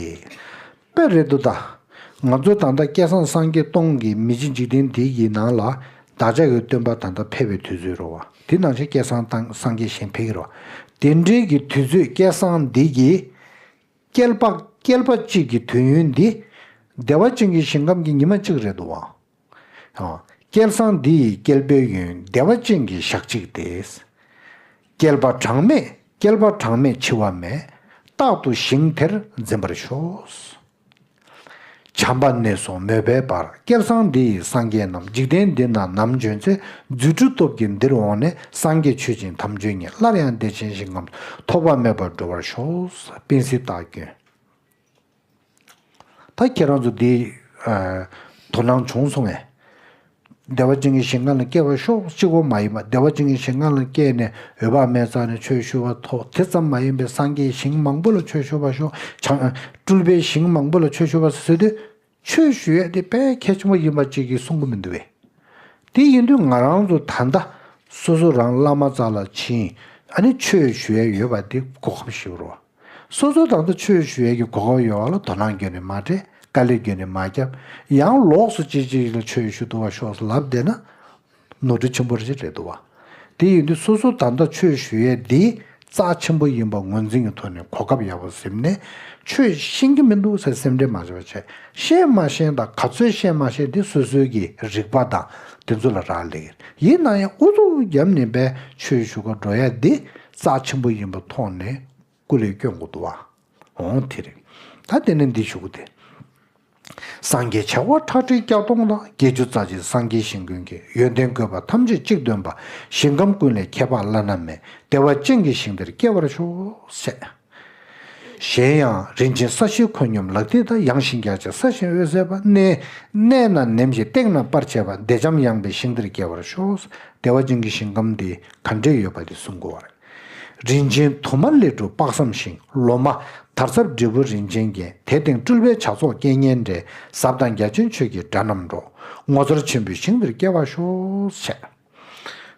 དཔེ་རེད་འདུག་ད། ང་ཚོ་ད་ལྟ་བསྐལ་བཟང་སངས་རྒྱས་སྟོང་གི་མི་ཕྱེད་འཇིག་རྟེན་འདི་ཡི་ནང་ལ་བདག་ཅག་གི་སྟོན་པ་ད་ལྟ་ཕེབས་པའི་དུས་ཚོད་རེད་བ། དེ་ནང་བཞིན་བསྐལ་བཟང་དང་སངས་རྒྱས་གཞན་ཕེབས་ཀྱི་རེད་བ། དེ་འདྲའི་གི་དུས་ཚོད་བསྐལ་བཟང་འདི་གི་བསྐལ་པ་བསྐལ་པ་གཅིག་གི་དུས་ཡུན་འདི། བདེ་བ་ཅན་གྱི་ཞིང་ཁམས་ཀྱི་ཉི་མ་གཅིག་རེད་འདུག་བ། བསྐལ་བཟང་འདི་ཡི་བསྐལ་པའི་ཡུན། བདེ་བ་ཅན་གྱི་ཞག་གཅིག་སྟེ། བསྐལ་པ་གྲངས་མེད་བསྐལ་པ་གྲངས་མེད་འཆི་བ་མེད། རྟག་ཏུ་ཞིང་དེར་འཛིན་པར་ཤོག། བྱམས་པ་ནས་བཟུང་མོས་པའི་བར། བསྐལ་བཟང་འདི་ཡི་སངས་རྒྱས་རྣམས། འཇིག་རྟེན་འདི་ན་ནམ་བྱོན་ཚེ། རྫུ་འཕྲུལ་སྟོབས་ཀྱིས་འདིར་འོངས་ནས། སངས་རྒྱས་ཆོས་ཀྱི་དམ་ཆོས་ཉིད། སླར་ཡང་བདེ་ཆེན་ཞིང་ཁམས་སུ། ཐོགས་པ་མེད་པར་འགྲོ་བར་ཤོག། པཎ་གཟིགས་རྟགས་བསྐྱོན། ད་ཁྱེད་རང་ཚོ་འདི་དོ་སྣང་བྱུང་སོང་ངས། བདེ་བ་ཅན་གྱི་ཞིང་ཁམས་ལ་སྐྱེ་བར་ཤོག། གཅིག་པོ་མ་ཡིན་པ། བདེ་བ་ཅན་གྱི་ཞིང་ཁམས་ལ་སྐྱེས་ནས་འོད་དཔག་མེད་རྩ་ནས་ཆོས་ཞུ་བ་ཐོབ། དེ་ཙམ་མ་ཡིན་པའི་སངས་རྒྱས་ཞིང་མང་པོ་ལ་ཆོས་ཞུ་བར་ཤོག། བྱང་སྤྲུལ་པའི་ཞིང་མང་པོ་ལ་ཆོས་ཞུ་བར་ཟེར་དུས། ཆོས་ཞུ་ཡས་དེ་དཔེ་གལ་ཆེན་པོ་ཡིན་པ་གཅིག་གིས་གསུང་གི་མི་འདུག་བས། དེ་ཡིན་དུས་ང་རང་ཚོ་ད་ལྟ་ སོ་སོ་རང་བླ་མ་རྩ་ལ་ཕྱིན། ཨ་ནི་ཆོས་ཞུ་ཡས་ཡོད་པ་འདི་གོ་སྐབས་ཞིག་རེད་བ། སོ་སོ་ད་ལྟ་ཆོས་ཞུ་ཡས་ཀྱི་གོ་སྐབས་ཡོད་པ་ལ་དོ་སྣང་ཁྱོན་ནས་མ་སྤྲད། དཀའ་ལས་ཁྱོན་ནས་མ་བརྒྱབ། ཡང་ལོགས་སུ་ཅིག་ཅིག་ལ་ཆོས་ཞུ་ཐུབ་པ་ཤོག་ཟེར་ལབ་བསྡད་ན། ནོར་འཁྲུལ་ཆེན་པོ་རེ་རེད་འདུག་བ། དེ་ཡིན་དུས་སོ་སོ་ད་ལྟ་ཆོས་ཞུ་ཡས་འདི་རྩ་ཆེན་པོ་ཡིན་པ་ངོས་འཛིན་གྱི་ཐོག་ནས་གོ་སྐབས་ཡག་པོ་ཟིན་ནས། ཆོས་ཤེས་ཀྱི་མི་འདུག་ཟེར་སེམས་ཁྲལ་མ་བྱེད་པ་བྱས། ཤེས་མ་ཤེས་དང་ག་ཚོད་ཤེས་མ་ཤེས་དེ་སོ་སོའི་གི་རིག་པ་དང་དེ་ཚོ་ལ་རག་ལས་ཀྱི་རེད། ཡིན་ན་ཡང་ཨུ་ཚུགས་བརྒྱབ་ནས་པས་ཆོས་ཞུ་ག་འགྲོ་ཡ་འདི་རྩ་ཆེན་པོ་ཡིན་པ་མཐོང་ནས་སྐུ་ལས་སྐྱོན་དགོས་འདུག་བ། འོང་དེ་རེད། ད་དེ་ནས་འདི་ཞུ་གི་དེ། སངས་རྒྱས་བྱེ་བ་ཁྲག་ཁྲིག་བརྒྱ་སྟོང་དང་། བརྒྱད་ཅུ་རྩ་གཅིག་སངས་རྒྱས་ཞིང་ཀུན་གྱི། ཡོན་ཏན་བཀོད་པ་ཐམས་ཅད་གཅིག་སྟོན་པ། ཞིང་ཁམས་ཀུན་ལས་ཁྱད་འཕགས་བླ་ན་མེད། བདེ་བ་ཅན་གྱི་ཞིང་དེར་སྐྱེ་བར་ཤོག་ཟེར། གཞན་ཡང་རིན་ཆེན་ས་གཞིའི་ཁོད་སྙོམས་ལག་མཐིལ་དང་། ཡངས་ཤིང་རྒྱ་ཆེ་ས་གཞིའི་འོད་གསལ་བ། གནས་གནས་ན་ནེམ་ཞིང་སྟེང་ན་སྤར་བྱེད་པ། བདེ་འཇམ་ཡངས་པའི་ཞིང་དེར་སྐྱེ་བར་ཤོག། བདེ་བ་ཅན་གྱི་ཞིང་ཁམས་འདི་ག་འདྲས་ཡོད་པ་དེ་གསུང་དགོས་པ་རེད། རིན་ཆེན་དུ་མ་ལས་གྲུབ་དཔག་བསམ་ཤིང་། ལོ་མ་དར་ཚབ་འབྲས་བུ་རིན་ཆེན་རྒྱན། དེ་སྟེང་སྤྲུལ་པའི་ཇ་ཚོགས་སྐད་སྙན་སྒྲས། ཟབ་དང་རྒྱ་ཆེན་ཆོས་ཀྱི་སྒྲ་རྣམས་སྒྲོག། ངོ་མཚར་ཆེན་པོའི་ཞིང་དེར་སྐྱེ་བར་ཤོག་ཟེར།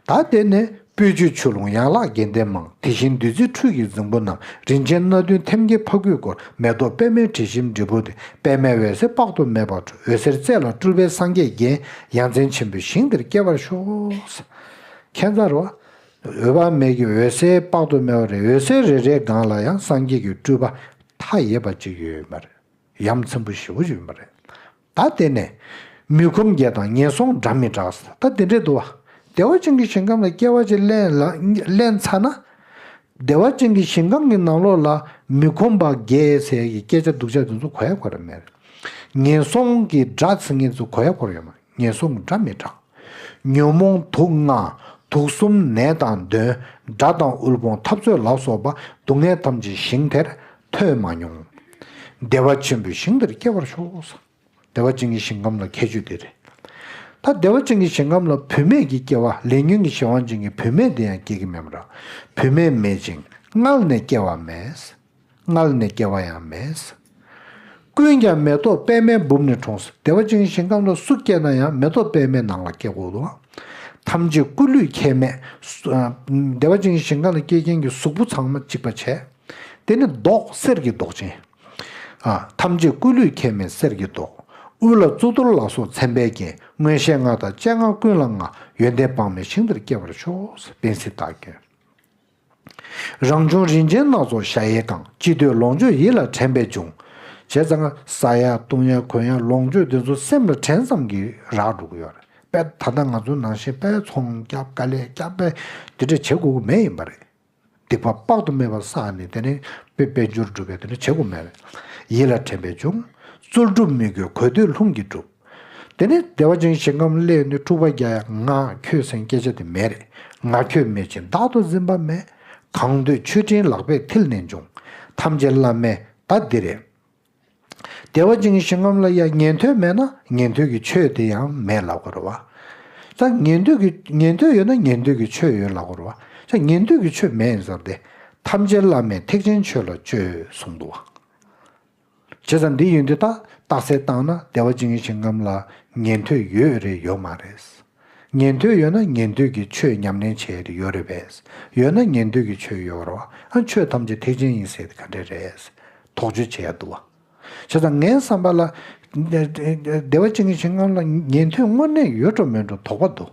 ད་དེ་ནས་སྤོས་ཆུའི་ཆུ་ཀླུང་ཡན་ལག་བརྒྱད་ལྡན་མང་། དེ་བཞིན་བདུད་རྩིའི་ཁྲུས་ཀྱི་རྫིང་བུ་རྣམས། རིན་ཆེན་སྣ་བདུན་ཐེམ་སྐས་ཕ་གུས་བསྐོར། མེ་ཏོག་པདྨའི་དྲི་ཞིམ་འབྲས་བུ་དེ། པདྨའི་འོད་ཟེར་དཔག་ཏུ་མེད་པ་འཕྲོ། འོད་ཟེར་རྩེ་ལ་སྤྲུལ་པའི་སངས་རྒྱས་རྒྱན། ཡ་མཚན་ཆེན་པོའི་ཞིང་དེར་སྐྱེ་བར་ཤོག། ཁྱད་མཚར་བ། འོད་དཔག་མེད་ཀྱི་འོད་ཟེར་དཔག་ཏུ་མེད་པ་རེད། འོད་ཟེར་རེ་རེའི་སྒང་ལ་ཡང་སངས་རྒྱས་ཀྱི་སྤྲུལ་པ་མཐའ་ཡས་པ་གཅིག་ཡོད་མ་རེད། ཡ་མཚན་པོ་ཞེ་པོ་ཅིག་ཡོད་མ་རེད། ད་དེ་ནས་མི་ཁོམ་བརྒྱད་དང་ངན་སོང་འདྲ་མི་འདྲ། ད་དེ་འདྲས་འདུག་བ། བདེ་བ་ཅན་གྱི་ཞིང་ཁམས་ལ་སྐྱེ་བ་ཅིག་ལེན་ལ་ལེན་ཚར་ན། བདེ་བ་ཅན་གྱི་ཞིང་ཁམས་ཀྱི་ནང་ལོགས་ལ་མི་ཁོམ་པ་བརྒྱད་ཟེར་གྱི་སྐད་ཆ་སྡུག་ཅག་དེ་ཚོ་གོ་ཡ་གོ་ར་མེད། ངན་སོང་གི་སྒྲ་ཚིག་ངན་ཚོ་གོ་ཡ་གོ་ར་ཡོད་མ། ངན་སོང་གི་སྒྲ་མི་གྲགས། ཉོན་མོངས་དུག་ལྔ། དུག་གསུམ་ནད་དང་གདོན། དགྲ་དང་དབུལ་ཕོངས་འཐབ་རྩོད་ལ་སོགས་པ་སྡུག་བསྔལ་ཐམས་ཅད་ཞིང་དེར་ཐོས་མ་མྱོང་། བདེ་བ་ཆེན་པོའི་ཞིང་དེར་སྐྱེ་བར་ཤོག། བདེ་བ་ཅན་གྱི་ཞིང་ཁམས་ལ་ཁྱད་ཆོས་དེ་རེད། ད་བདེ་བ་ཅན་གྱི་ཞིང་ཁམས་ལ་བུད་མེད་ཀྱི་སྐྱེ་བ་ལས་ཉོན་གྱི་གཞན་དབང་ཅན་གྱི་བུད་མེད་དེ་ཡང་སྐྱེ་གི་མེད་པར། བུད་མེད་མེད་ཅིང་མངལ་ནས་སྐྱེ་བ་མེད། མངལ་ནས་སྐྱེ་བ་ཡང་མེད། ཀུན་ཀྱང་མེ་ཏོག་པདྨའི་སྦུབས་ནས་འཁྲུངས། བདེ་བ་ཅན་གྱི་ཞིང་ཁམས་ལ་སུ་སྐྱེས་ན་ཡང་མེ་ཏོག་པདྨའི་ནང་ལ་སྐྱེ་དགོས་འདུག། ཐམས་ཅད་སྐུ་ལུས་ཁྱད་མེད། བདེ་བ་ཅན་གྱི་ཞིང་ཁམས་ལ་སྐྱེ་མཁན་གྱི་གཟུགས་པོ་ཚང་མ་གཅིག་པ་བྱས། དེ་ནི་མདོག་གསེར་གྱི་མདོག་ཅན། ཨ། ཐམས་ཅད་སྐུ་ལུས་ཁྱད་མེད་གསེར་གྱི་མདོག། དབུ་ལ་གཙུག་ཏོར་ལ་སོགས་མཚན་དཔེའི་རྒྱན། མངོན་ཤེས་ལྔ་དང་སྤྱན་ལྔ་ཀུན་ལ་མངའ། ཡོན་ཏན་དཔག་མེད་ཞིང་དེར་སྐྱེ་བར་ཤོག། པཎ་གཟི་བདག་ཀྱང་། རང་བྱུང་རིན་ཆེན་སྣ་ཚོགས་ཞ་ཡི་གང་། ཅི་འདོད་ལོངས་སྤྱོད་ཡིད་ལ་དྲན་པས་འབྱུང་། བྱས་ཙང་ཟ་ཡ་བཏུང་ཡ་གོན་ཡ་ལོངས་སྤྱོད་དེ་ཚོ་སེམས་ལ་དྲན་ཙམ་གྱིས་རག་འགྲོ་གི་ཡོད་རེད། དཔེ་ད་ལྟ་ང་ཚོ་ནང་བཞིན་དཔེ་ཚོང་རྒྱབ་དཀའ་ལས་རྒྱབ་དཔེ་དེ་འདྲ་བྱེད་དགོས་ཀྱི་མེད་ཡིན་པ་རེད། སྡིག་པ་དཔག་ཏུ་མེད་པ་བསགས་ནས་དེ་ནས་དཔེ་དཔལ་འབྱོར་སྒྲུབ་པའི་དེ་འདྲ་བྱེད་དགོས་མེད་རེད། ཡིད་ལ་དྲན་པས་འབྱུང་། རྩོལ་སྒྲུབ་མི་དགོས་གོས་འདོད་ལྷུན་གྱིས་གྲུབ། དེ་ནས་བདེ་བ་ཅན་ཞིང་ཁམས་སླེབས་ནས་འཁྲུག་པ་རྒྱག་ཡ་ང་ཁྱོད་ཟེར་སྐད་ཆ་དེ་མེད་རེད། ང་ཁྱོད་མེད་ཅིང་བདག་ཏུ་འཛིན་པ་མེད། གང་འདོད་མཆོད་སྤྲིན་ལག་པས་མཐིལ་ནས་འབྱུང་། ཐམས་ཅད་བླ་མེད་ད་འདི་རེད། བདེ་བ་ཅན་གྱི་ཞིང་ཁམས་ལ་ཡ་ཉན་ཐོས་མེད་ན་ཉན་ཐོས་ཀྱི་ཆོས་དེ་ཡང་མེད་ལབ་དགོས་རེད་བ། ད་ཉན་ཐོས་ཀྱི་ཉན་ཐོས་ཡོད་ན་ཉན་ཐོས་ཀྱི་ཆོས་ཡོད་ལབ་དགོས་རེད་བ། ད་ཉན་ཐོས་ཀྱི་ཆོས་མེད་ཟེར་ཏེ། ཐམས་ཅད་བླ་མེད་ཐེག་ཆེན་ཆོས་ལ་སྤྱོད་གསུངས་འདུག་བ། བྱས་ཙང་འདི་ཡོན་ཏན་ད་རྟགས་གསལ་བཏང་ན་བདེ་བ་ཅན་གྱི་ཞིང་ཁམས་ལ་ཉན་ཐོས་ཡོད་རེད་ཡོད་མ་རེད། ཉན་ཐོས་ཡོད་ན་ཉན་ཐོས་ཀྱི་ཆོས་ཉམས་ལེན་བྱེད་ཡོད་རེད་པས། ཡོད་ན་ཉན་ཐོས་ཀྱི་ཆོས་ཡོད་རེད་བ། ཨ་ཆོས་ཐམས་ཅད་ཐེག་ཆེན་ཡིན་ཟེར་དེ་ག་འདྲས་རེད། དོགས་གཅོད་བྱེད་ཡ་འདུག་བ། བྱས་ཙང་ངའི་བསམ་པ་ལ། བདེ་བ་ཅན་གྱི་ཞིང་ཁམས་ལ་ཉན་ཐོས་དངོས་གནས་ཡོད་འགྲོ་མེད་འགྲོ་དོགས་པ་འདུག།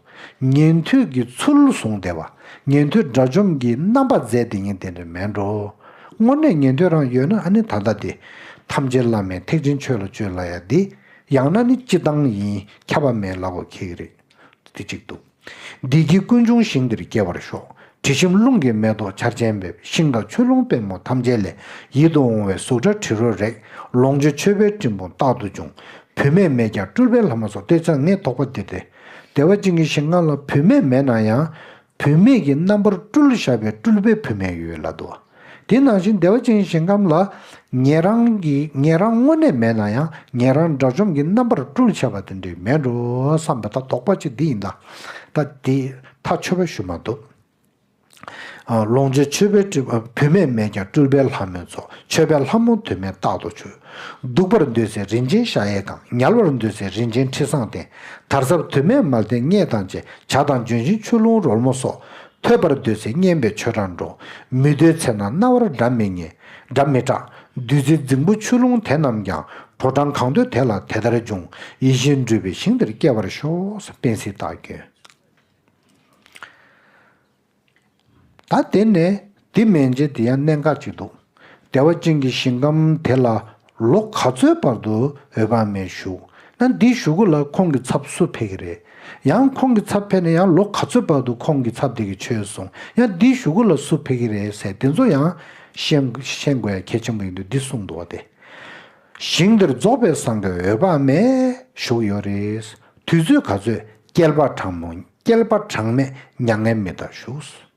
ཉན་ཐོས་ཀྱི་ཚུལ་བཟུང་བསྡད་པ། ཉན་ཐོས་དགྲ་བཅོམ་གྱི་རྣམ་པ་མཛད་དེ་ཉན་དེ་འདྲ་མེད་འགྲོ། དངོས་གནས་ཉན་ཐོས་རང་ཡོད་ན་ཨ་ནི་ད་ལྟ་དེ། ཐམས་ཅད་བླ་མེད་ཐེག་ཆེན་ཆོས་ལ་སྤྱོད་ལ་ཡ་འདི། ཡང་ན་ནི་སྤྱིར་བཏང་ཡིན་ཁྱབ་པ་མེད་ལབ་དགོས་ཁེལ་གི་རེད། དེ་གཅིག་འདུག། བདེ་སྐྱིད་ཀུན་འབྱུང་ཞིང་དེར་སྐྱེ་བར་ཤོག། དྲི་ཞིམ་རླུང་གི་མེ་ཏོག་ཆར་ཆེན་འབེབས། ཤིང་དང་ཆུ་ཀླུང་པདྨོ་ཐམས་ཅད་ལས། ཡིད་དུ་འོང་བའི་གཟུགས་སྒྲ་དྲི་རོ་རེག། ལོངས་སྤྱོད་མཆོད་པའི་སྤྲིན་ཕུང་རྟག་ཏུ་འབྱུང་། བུད་མེད་མེད་ཀྱང་སྤྲུལ་པའི་ལྷ་མོ་སོགས། དེ་ཙང་ངས་དོགས་པ་འདི་སྟེ། བདེ་བ་ཅན་གྱི་ཞིང་ཁམས་ལ་བུད་མེད་མེད་ན་ཡང་། བུད་མེད་ཀྱི་རྣམ་པར་སྤྲུལ་བཞག་པའི་སྤྲུལ་པའི་བུད་མེད་ཡོད་ལབ་འདུག། དེ་ནང་བཞིན་བདེ་བ་ཅན་གྱི་ཞིང་ཁམས་ལ། ཉན་རང་གི་ཉན་རང་དངོས་གནས་མེད་ན་ཡང་ཉན་རང་དགྲ་བཅོམ་གྱི་རྣམ་པར་སྤྲུལ་བྱས་པ་དེ་འདྲས་མེད་འགྲོ་བསམ་པ་ད་དོགས་པ་གཅིག་འདི་ཡིན་ད། ད་དེ་ཐག་ཆོད་པ་ཞུ་མ་ཐུབ། ལོངས་སྤྱོད་མཆོད་པའི་སྤྲུལ་བུད་མེད་མེད་ཀྱང་སྤྲུལ་པའི་ལྷ་མོའི་ཚོགས། མཆོད་པའི་ལྷ་མོ་དུ་མས་རྟག་ཏུ་མཆོད། འདུག་པར་འདོད་ཚེ་རིན་ཆེན་ཤ་ཡའི་གང་། ཉལ་བར་འདོད་ཚེ་རིན་ཆེན་ཁྲི་བཟང་སྟེང་། དར་ཟབ་དུ་མས་མལ་སྟན་སྙེ་དང་བཅས། ཇ་དང་ལྗོན་ཤིང་ཆུ་ཀླུང་རོལ་མོ་སོགས། ཐོས་པར་འདོད་ཚེ་སྙན་པའི་ཆོས་གྲྭར་འགྲོ། མི་འདོད་ཚེ་ན་རྣ་བར་སྒྲ་མི་སྙན་སྒྲ་མི་གྲག། བདུད་རྩི་རྫིང་བུ་ཆུ་ཀླུང་དེ་རྣམས་ཀྱང་། ཕོ་བྲང་གང་འདོད་དེ་ལ་དེ་ལྟར་འབྱུང་། ཡིད་བཞིན་འགྲུབ་པའི་ཞིང་དེར་སྐྱེ་བར་ཤོག། དཔལ་སྲིད་བདག་མགོན། ད་དེ་ནས་འདི་མན་ཆད་དེ་ཡང་གནད་འགག་ཅིག་འདུག་བདེ་བ་ཅན་གྱི་ཞིང་ཁམས་དེ་ལ་ལོ་ག་ཚོད་བར་དུ་འོད་དཔག་མེད་བཞུགས་ན། འདི་གཞུག་གུ་ལ་ཁོང་གི་ཚབ་སུ་ཕེབས་ཀྱི་རེད། ཡང་ཁོང་གི་ཚབ་ཕེབས་ནས་ཡང་ལོ་ག་ཚོད་བར་དུ་ཁོང་གི་ཚབ་དེ་གིས་ཆོས་གསུང་། ཡང་འདི་གཞུག་གུ་ལ་སུ་ཕེབས་ཀྱི་རེད་ཟེར་དེ་ཚོ་ཡང་ཤེས་ཤེས་དགོས་ཡ་གལ་ཆེན་པོ་ཡིན་དུས་འདི་གསུངས་འདུག་བ་དེ། ཞིང་དེར་རྫོགས་པའི་སངས་རྒྱས་འོད་དཔག་མེད་བཞུགས་ཡོད་རེད། དུས་ཚོད་ག་ཚོད། བསྐལ་པ་གྲངས་མང་བསྐལ་པ་གྲངས་མེད་མྱ་ངན་མི་འདའ་བཞུགས།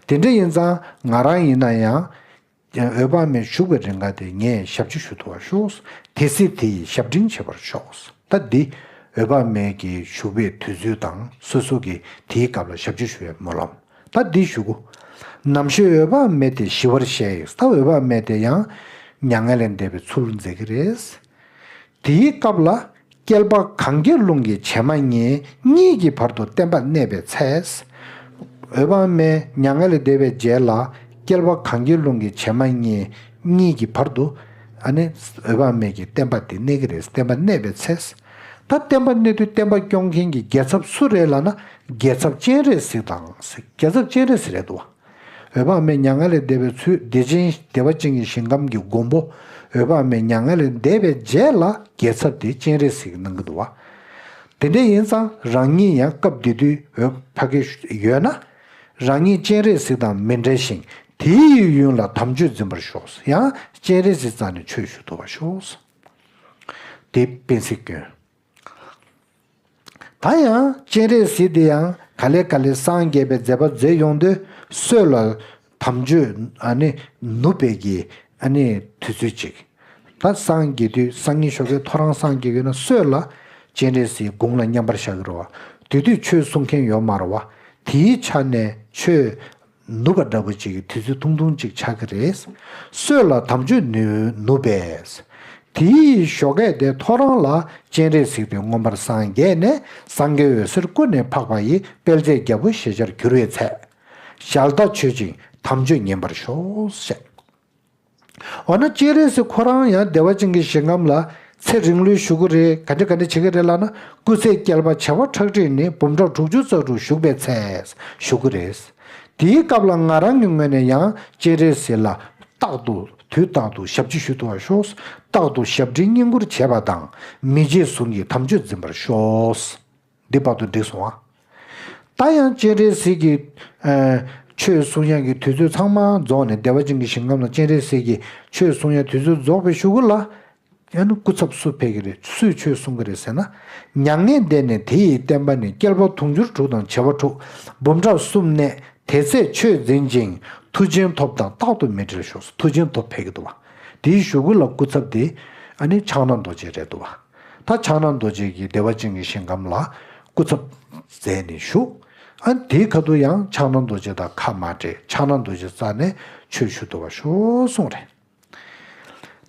དེ་འདྲ་ཡིན་ཙང་ང་རང་ཡིན་ན་ཡང་འོད་དཔག་མེད་བཞུགས་པའི་རིང་ག་དེ་ངས་ཞབས་ཕྱི་ཞུ་ཐུབ་པར་ཤོག། དེ་སྲིད་དེ་ཡི་ཞབས་འབྲིང་བྱེད་པར་ཤོག། ད་འདི་འོད་དཔག་མེད་ཀྱི་བཞུགས་པའི་དུས་ཚོད་དང་སོ་སོ་གི་དེའི་སྐབས་ལ་ཞབས་ཕྱི་ཞུ་བའི་སྨོན་ལམ། ད་འདི་ཞུ་གུ། ནམ་ཞིག་འོད་དཔག་མེད་དེ་ཞི་བར་གཤེགས། ད་འོད་དཔག་མེད་དེ་ཡང་མྱ་ངན་ལས་འདས་པའི་ཚུལ་མཛད་ཀྱི་རེད། དེའི་སྐབས་ལ་བསྐལ་པ་གངྒཱའི་ཀླུང་གི་བྱེ་མ་སྙེད་གཉིས་ཀྱི་བར་དུ་བསྟན་པ་གནས་པའི་ཚེ། འོད་དཔག་མེད་མྱ་ངན་ལས་འདས་པའི་རྗེས་ལ་བསྐལ་པ་གངྒཱའི་ཀླུང་གི་བྱེ་མ་སྙེད་གཉིས་ཀྱི་བར་དུ་ཨ་ནི་འོད་དཔག་མེད་ཀྱི་བསྟན་པ་དེ་གནས་ཀྱི་རེད། བསྟན་པ་གནས་པའི་ཚེ། ད་བསྟན་པ་གནས་དུས་བསྟན་པ་སྐྱོང་མཁན་གྱི་རྒྱལ་ཚབ་སུ་རེད་ལབ་ན་རྒྱལ་ཚབ་སྤྱན་རས་གཟིགས་དང་། རྒྱལ་ཚབ་སྤྱན་རས་གཟིགས་རེད་འདུག་བ། འོད་དཔག་མེད་མྱ་ངན་ལས་འདས་པའི་ཚུལ་བདེ་ཆེན་བདེ་བ་ཅན་གྱི་ཞིང་ཁམས་ཀྱི་མགོན་པོ་འོད་དཔག་མེད་མྱ་ངན་ལས་འདས་པའི་རྗེས་ལ་རྒྱལ་ཚབ་དེ་སྤྱན་རས་གཟིགས་གནང་གི་འདུག་བ། དེ་འདྲ་ཡིན་ཙང་རང་ཉིད་ཡང་སྐབས་དེ་དུས་འོད་ཕ་གི་ཡོད་ན། རང་ཉིད་སྤྱན་རས་གཟིགས་དང་མི་འབྲལ་ཞིང་དེའི་ཡུན་ལ་དམ་ཆོས་འཛིན་པར་ཤོག། ཡང་སྤྱན་རས་གཟིགས་རྩ་ནས་ཆོས་ཞུ་ཐུབ་པར་ཤོག། དེ་དཔལ་སྲིད་མགོན། ད་ཡང་སྤྱན་རས་གཟིགས་དེ་ཡང་ག་ལེ་ག་ལེ་སངས་རྒྱས་པའི་མཛད་པ་མཛད་ཡོང་དུས་སྲོད་ལ་དམ་ཆོས་ཨ་ནི་ནུབ་པའི་གི་ཨ་ནི་དུས་ཚོད་ཅིག། ད་སངས་རྒྱས་དུས་སང་ཉིན་ཞོགས་ཀས་ཐོ་རངས་སངས་རྒྱས་ཡོད་ན་སྲོད་ལ་སྤྱན་རས་གཟིགས་དགུང་ལ་མཉམ་པར་བཞག་གི་རེད་བ། དེ་དུས་ཆོས་གསུང་མཁན་ཡོད་མ་རེད་བ། དེའི་ཆ་ནས་ཆོས་ནུབ་པ་འདྲ་པོ་ཅིག་གི་དུས་ཚོད་ཐུང་ཐུང་ཅིག་ཆགས་ཀྱི་རེད། སྲོད་ལ་དམ་ཆོས་ནུ་ནུབ་པས། དེའི་ཞོགས་ཀས་དེ་ཐོ་རངས་ལ་སྤྱན་རས་གཟིགས་དེ་མངོན་པར་སངས་རྒྱས་ནས་སངས་རྒྱས་འོད་ཟེར་ཀུན་ནས་འཕགས་པ་ཡི། དཔལ་བརྩེགས་རྒྱལ་པོ་ཞེས་བྱར་གྱུར་པའི་ཚེ། ཞལ་ལྟ་མཆོད་ཅིང་དམ་ཆོས་ཉན་པར་ཤོག་ཟེར། འོ་ན་སྤྱན་རས་གཟིགས་ཁོ་རང་ཡང་བདེ་བ་ཅན་གྱི་ཞིང་ཁམས་ལ་ཚེ་རིང་ལོས་བཞུགས་ཀྱི་རེད། ག་འདྲ་ག་འདྲ་བྱེད་ཀྱི་རེད་ལབ་ན། སྐུ་ཚེ་བསྐལ་པ་བྱེ་བ་ཁྲག་ཁྲིག་ནི། འབུམ་ཕྲག་དྲུག་ཅུ་རྩ་དྲུག་བཞུགས་པའི་ཚེ། བཞུགས་ཀྱི་རེད། དེའི་སྐབས་ལ་ང་རང་གི་ངོས་ནས་ཡང་སྤྱན་རས་གཟིགས་ལ་རྟག་ཏུ་དུས་རྟག་ཏུ་ཞབས་ཕྱི་ཞུ་ཐུབ་པར་ཤོག། རྟག་ཏུ་ཞབས་འབྲིང་བསྙེན་བཀུར་བྱེད་པ་དང་མི་བརྗེད་གཟུངས་ཀྱི་དམ་ཆོས་འཛིན་པར་ཤོག། འདི་བར་དུ་འགྲིག་སོང་ཨ། ད་ཡང་སྤྱན་རས་གཟིགས་ཀྱི་ཨ་ཆོས་གསུང་ཡག་གི་དུས་ཚོད་ཚང་མ་རྫོགས་ནས། བདེ་བ་ཅན་གྱི་ཞིང་ཁམས་ལ་སྤྱན་རས་གཟིགས་ཀྱི་ཆོས་གསུང་ཡག་དུས་ཚོད་རྫོགས་པའི་གཞུག་གུ་ལ། ཡང་ན་སྐུ་ཚབ་སུ་ཕེབས་ཀྱི་རེད། སུས་ཆོས་གསུང་གི་རེད་ཟེར་ན། མྱ་ངན་འདས་ནས་དེ་ཡི་བསྟན་པ་ནི། བསྐལ་པ་དུང་ཕྱུར་དྲུག་དང་བྱེ་བ་དྲུག། འབུམ་ཕྲག་གསུམ་གནས་དེ་ཚེ་ཆོས་འཛིན་ཅིང་། མཐུ་ཆེན་ཐོབ་དང་རྟག་ཏུ་མི་འབྲལ་ཤོག། མཐུ་ཆེན་ཐོབ་ཕེབས་ཀྱི་འདུག་བ། དེའི་གཞུག་གུ་ལ་སྐུ་ཚབ་དེ་ཨ་ནི་ཕྱག་ན་རྡོ་རྗེ་རེད་འདུག་བ། ད་ཕྱག་ན་རྡོ་རྗེ་གིས་བདེ་བ་ཅན་གྱི་ཞིང་ཁམས་ལ་སྐུ་ཚབ་མཛད་ནས་བཞུགས། ཨ་དེའི་ཁ་ཐུག་ཡང་ཕྱག་ན་རྡོ་རྗེ་དང་ཁ་མ་བྲལ། ཕྱག་ན་རྡོ་རྗེ་རྩ་ནས་ཆོས་ཞུ་ཐུབ་པར་ཤོག་གསུངས་རེད།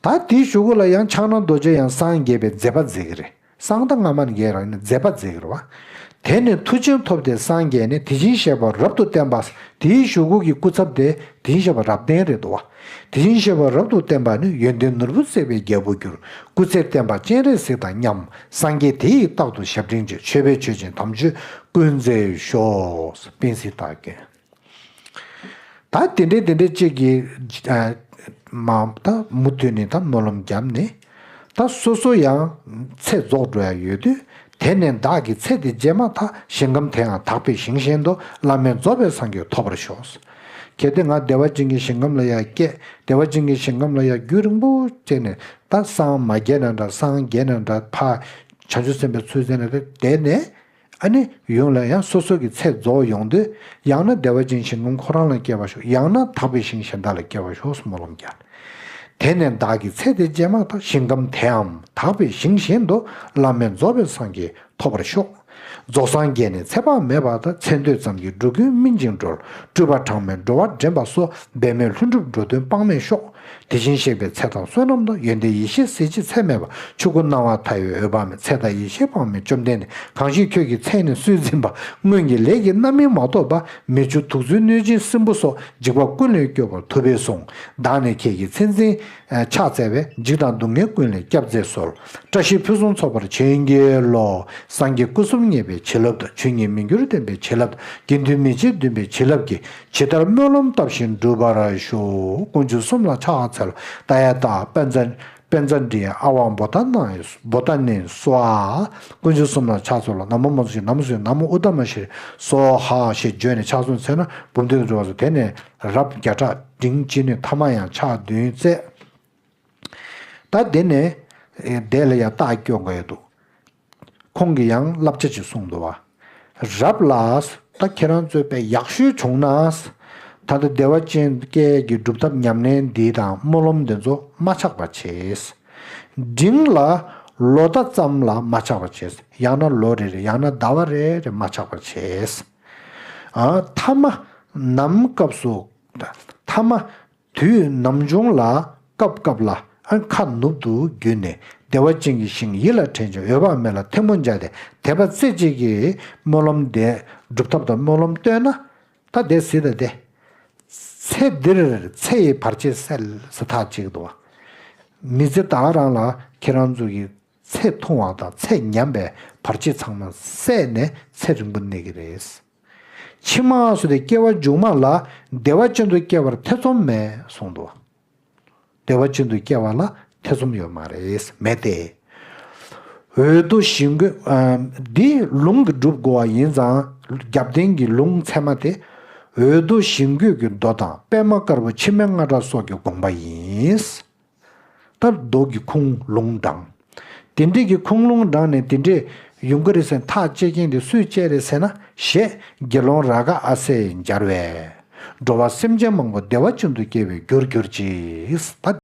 ད་དེའི་གཞུག་གུ་ལ་ཡང་ཕྱག་ན་རྡོ་རྗེ་ཡང་སངས་རྒྱས་པའི་མཛད་པ་མཛད་ཀྱི་རེད། སངས་ད་སྔ་མ་ནས་རྒྱས་རང་ཡིན་ན་མཛད་པ་མཛད་ཀྱི་རེད་བ། དེ་ནས་མཐུ་ཆེན་ཐོབ་སྟེ་སངས་རྒྱས་ནས། དེ་བཞིན་གཤེགས་པ་རབ་ཏུ་བསྟན་པ། དེའི་གཞུག་གུ་གི་སྐུ་ཚབ་དེ་དེ་བཞིན་གཤེགས་པ་རབ་བརྟན་རེད་འདུག་བ། དེ་བཞིན་གཤེགས་པ་རབ་ཏུ་བསྟན་པ་ནི། ཡོན་ཏན་ནོར་བུ་བརྩེགས་པའི་རྒྱལ་པོར་གྱུར། སྐུ་ཚེ་བརྟན་པ་སྤྱན་རས་གཟིགས་དང་མཉམ། སངས་རྒྱས་དེ་ཡི་རྟག་ཏུ་ཞབས་འབྲིང་བྱེད། མཆོད་པས་མཆོད་ཅིང་དམ་ཆོས་ཀུན་མཛད་ཤོག། དཔལ་སྲིད་བདག་མགོན། ད་དེ་འདྲའི་དེ་འདྲའི་གཅིག་གིས་ཨ་མ་ད་མུ་མཐུད་ནས་ད་སྨོན་ལམ་བརྒྱབ་ནས། ད་སོ་སོ་ཡང་ཚེ་རྫོགས་འགྲོ་ཡ་ཡོད་དུས། དེ་ནས་བདག་གི་ཚེ་འདི་རྗེས་མ་ད་ཞིང་ཁམས་དེའང་དག་པའི་ཞིང་གཞན་དུ་བླ་མེད་རྫོགས་པའི་སངས་རྒྱས་ཐོབ་པར་ཤོག། གལ་ཏེ་ང་བདེ་བ་ཅན་གྱི་ཞིང་ཁམས་ལ་ཡང་སྐྱེས། བདེ་བ་ཅན་གྱི་ཞིང་ཁམས་ལ་ཡང་རྒྱུན་རིང་པོ་སྐྱེས་ནས། ད་སངས་མ་རྒྱས་ན་འདྲ། སངས་རྒྱས་ན་འདྲ། ཕ་བྱང་ཆུབ་སེམས་དཔའི་ཚུལ་མཛད་ན་འདྲ། དེ་ནས་ཨ་ནི་ཡུན་ལ་ཡང་སོ་སོ་གི་ཚེ་རྫོགས་ཡོང་དུས། ཡང་ན་བདེ་བ་ཅན་ཞིང་ཁམས་ཁོ་རང་ལ་སྐྱེ་བར་ཤོག། ཡང་ན་དག་པའི་ཞིང་གཞན་དག་ལ་སྐྱེ་བར་ཤོག་གསུངས་སྨོན་ལམ་བརྒྱབ། དེ་ནས་བདག་གི་ཚེ་འདི་རྗེས་མ་ད་ཞིང་ཁམས་དེའམ་དག་པའི་ཞིང་གཞན་དུ་བླ་མེད་རྫོགས་པའི་སངས་རྒྱས་ཐོབ་པར་ཤོག། རྫོགས་སངས་རྒྱས་ནས་ཚེ་དཔག་མེད་པ་དང་། ཚེ་འདོད་ཙམ་གྱིས་འགྲོ་ཀུན་སྨིན་ཅིང་གྲོལ། སྤྲུལ་པ་གྲངས་མེད་འགྲོ་བ་འདྲེན་པ་སོགས། འབད་མེད་ལྷུན་གྲུབ་འགྲོ་དོན་དཔག་མེད་ཤོག། དེ་བཞིན་གཤེགས་པའི་ཚེ་དང་བསོད་ནམས་དང་། ཡོན་ཏན་ཡེ་ཤེས་ཟད་ཕྱིར་ཚད་མེད་པ། ཆོས་སྐུ་སྣང་བ་མཐའ་ཡས་འོད་དཔག་མེད། ཚེ་དང་ཡེ་ཤེས་དཔག་མེད་བཅོམ་ལྡན་འདས། གང་ཞིག་ཁྱོད་ཀྱི་མཚན་ནི་སུས་འཛིན་པ། སྔོན་གྱི་ལས་ཀྱིས་རྣམ་སྨིན་མ་ཐོབ་པ། མི་བསྐྱོད་དུག་མཚོན་གནོད་སྦྱིན་སྲིན་པོ་སོགས། འཇིགས་པ་ཀུན་ལས་སྐྱོབ་པར་ཐུབ་པས་གསུངས། བདག་ནི་ཁྱེད་ཀྱི་མཚན་འཛིན་ཕྱག་འཚལ་བས། འཇིགས་དང་སྡུག་བསྔལ་ཀུན་ལས་སྐྱབས་མཛད་གསོལ། བཀྲ་ཤིས་ཕུན་སུམ་ཚོགས་པར་བྱིན་གྱིས་རློབས། སངས་རྒྱས་སྐུ་གསུམ་བརྙེས་པའི་བྱིན་རླབས་དང་། ཆོས་ཉིད་མི་འགྱུར་བསྟན་པའི་བྱིན་རླབས་དང་། དགེ་འདུན་མི་ཕྱེད་འདུན་པའི་བྱིན་རླབས་ཀྱིས། ཇི་ལྟར་སྨོན་ལམ་བཏབ་བཞིན་འགྲུབ་པར་ཤོག། དཀོན་མཆོག་གསུམ་ལ་ཕྱག་འཚལ་ལོ། ཏདྱ་ཐཱ། པཉྩ་པཉྩ་དྲི་ཡ་ཨ་ཝ་བོ་ཏ་ན་བོ་ཏ་ནི་སྭཱ་ཧཱ། དཀོན་མཆོག་གསུམ་ལ་ཕྱག་འཚལ་ལོ། ན་མོ་མ་ཚུ་ཤི་ན་མོ་ཚུ་ཤི་ན་མོ་ཨུ་ཏ་མ་ཤྲཱི་སྭཱ་ཧཱ་ཞེས་བརྗོད་ནས་ཕྱག་མཚན་འཚལ་ན་འབུམ་སྡེ་དུ་འགྲོ་བར་སོ། དེ་ནས་རབ་བརྒྱ་ཕྲག་འབྲིང་ཅི་ནུས་ཐ་མ་ཡང་ཕྱག་བདུན་བཙལ། ད་དེ་ནས་དེ་ལ་ཡང་རྟགས་སྐྱོན་དགོས་ཡོད་འདུག། ཁོང་གིས་ཡང་བསླབ་བྱ་ཅིག་གསུངས་འདུག་བ། རབ་ལ། ད་ཁྱེད་རང་ཚོས་དཔེ་ཡག་ཤོས་བྱུང་ན། ད་ལྟ་བདེ་བ་ཅན་སྐྱེ་གི་སྒྲུབ་ཐབས་ཉམས་ལེན་འདི་དང་སྨོན་ལམ་འདི་ཚོ་མ་ཆག་པ་བྱས། འབྲིང་ལ། ལོ་ཟླ་ཙམ་ལ་མ་ཆག་པ་བྱས། ཡང་ན་ལོ་རེ་རེ་ཡང་ན་ཟླ་བ་རེ་རེ་མ་ཆག་པ་བྱས། ཨ། ཐ་མ་ནམ་སྐབས་སུ། ཐ་མ་དུས་ནམ་བྱུང་ལ་སྐབས་སྐབས་ལ་ཨ་ཁ་ནུབ་ཏུ་བརྒྱུད་ནས་བདེ་བ་ཅན་གྱི་ཞིང་ཡིད་ལ་དྲན་ཅིང་འོད་དཔག་མེད་ལ་ཐལ་མོ་སྦྱར་ཏེ་དད་པ་རྩེ་གཅིག་གིས་སྨོན་ལམ་དེ་སྒྲུབ་ཐབས་དང་སྨོན་ལམ་བཏོན་ན། ད་དེ་སྲིད་ད་དེ། ཚེ་འདིར་ཚེ་ཡི་བར་ཆད་སེལ་ཟེར་ཐག་གཅིག་འདུག་བ། མི་ཚེ་ད་ག་རང་ལ་ཁྱེད་རང་ཚོ་གི་ཚེ་ཐུང་བ་དང་ཚེ་ཉམས་པའི་བར་ཆད་ཚང་མ་བསལ་ནས་ཚེ་རིང་པོ་གནས་ཀྱི་རེད། ཕྱི་མ་སུ་དེ་སྐྱེ་བ་མཇུག་མ་ལ་བདེ་བ་ཅན་དུ་སྐྱེ་བར་ཐེ་ཚོམ་མེད་གསུངས་འདུག། བདེ་བ་ཅན་དུ་སྐྱེ་བ་ལ་ཐེ་ཚོམ་ཡོད་མ་རེད། མེད་དེ། འོད་དུ་ཞིང་བཀོད། ཨ། འདི་ལུང་གིས་སྒྲུབ་དགོས་པ་ཡིན་ཙང་རྒྱབ་རྟེན་གྱི་ལུང་ཚད་མ་དེ། འོད་དུ་ཞིང་བཀོད་ཀྱི་མདོ་དང་པདྨ་དཀར་པོ་འཆི་མེད་རྔ་སྒྲ་སོགས་ཀྱི་དགོངས་པ་ཡིན། ད་མདོ་གི་ཁུངས་ལུང་དྲངས། དེ་འདྲའི་གི་ཁུངས་ལུང་དྲངས་ནས་དེ་འདྲའི་ཡོང་གི་རེད་ཟེར་ཐག་བཅད་མཁན་དེ་སུས་བཅད་རེད་ཟེར་ན། ཞེས་དགེ་སློང་རཱ་ག་ཨ་སྱས་སྦྱར་བས། འགྲོ་བ་སེམས་ཅན་མང་པོ་བདེ་བ་ཅན་དུ་སྐྱེ་བའི་རྒྱུར་གྱུར་ཅིག། ད་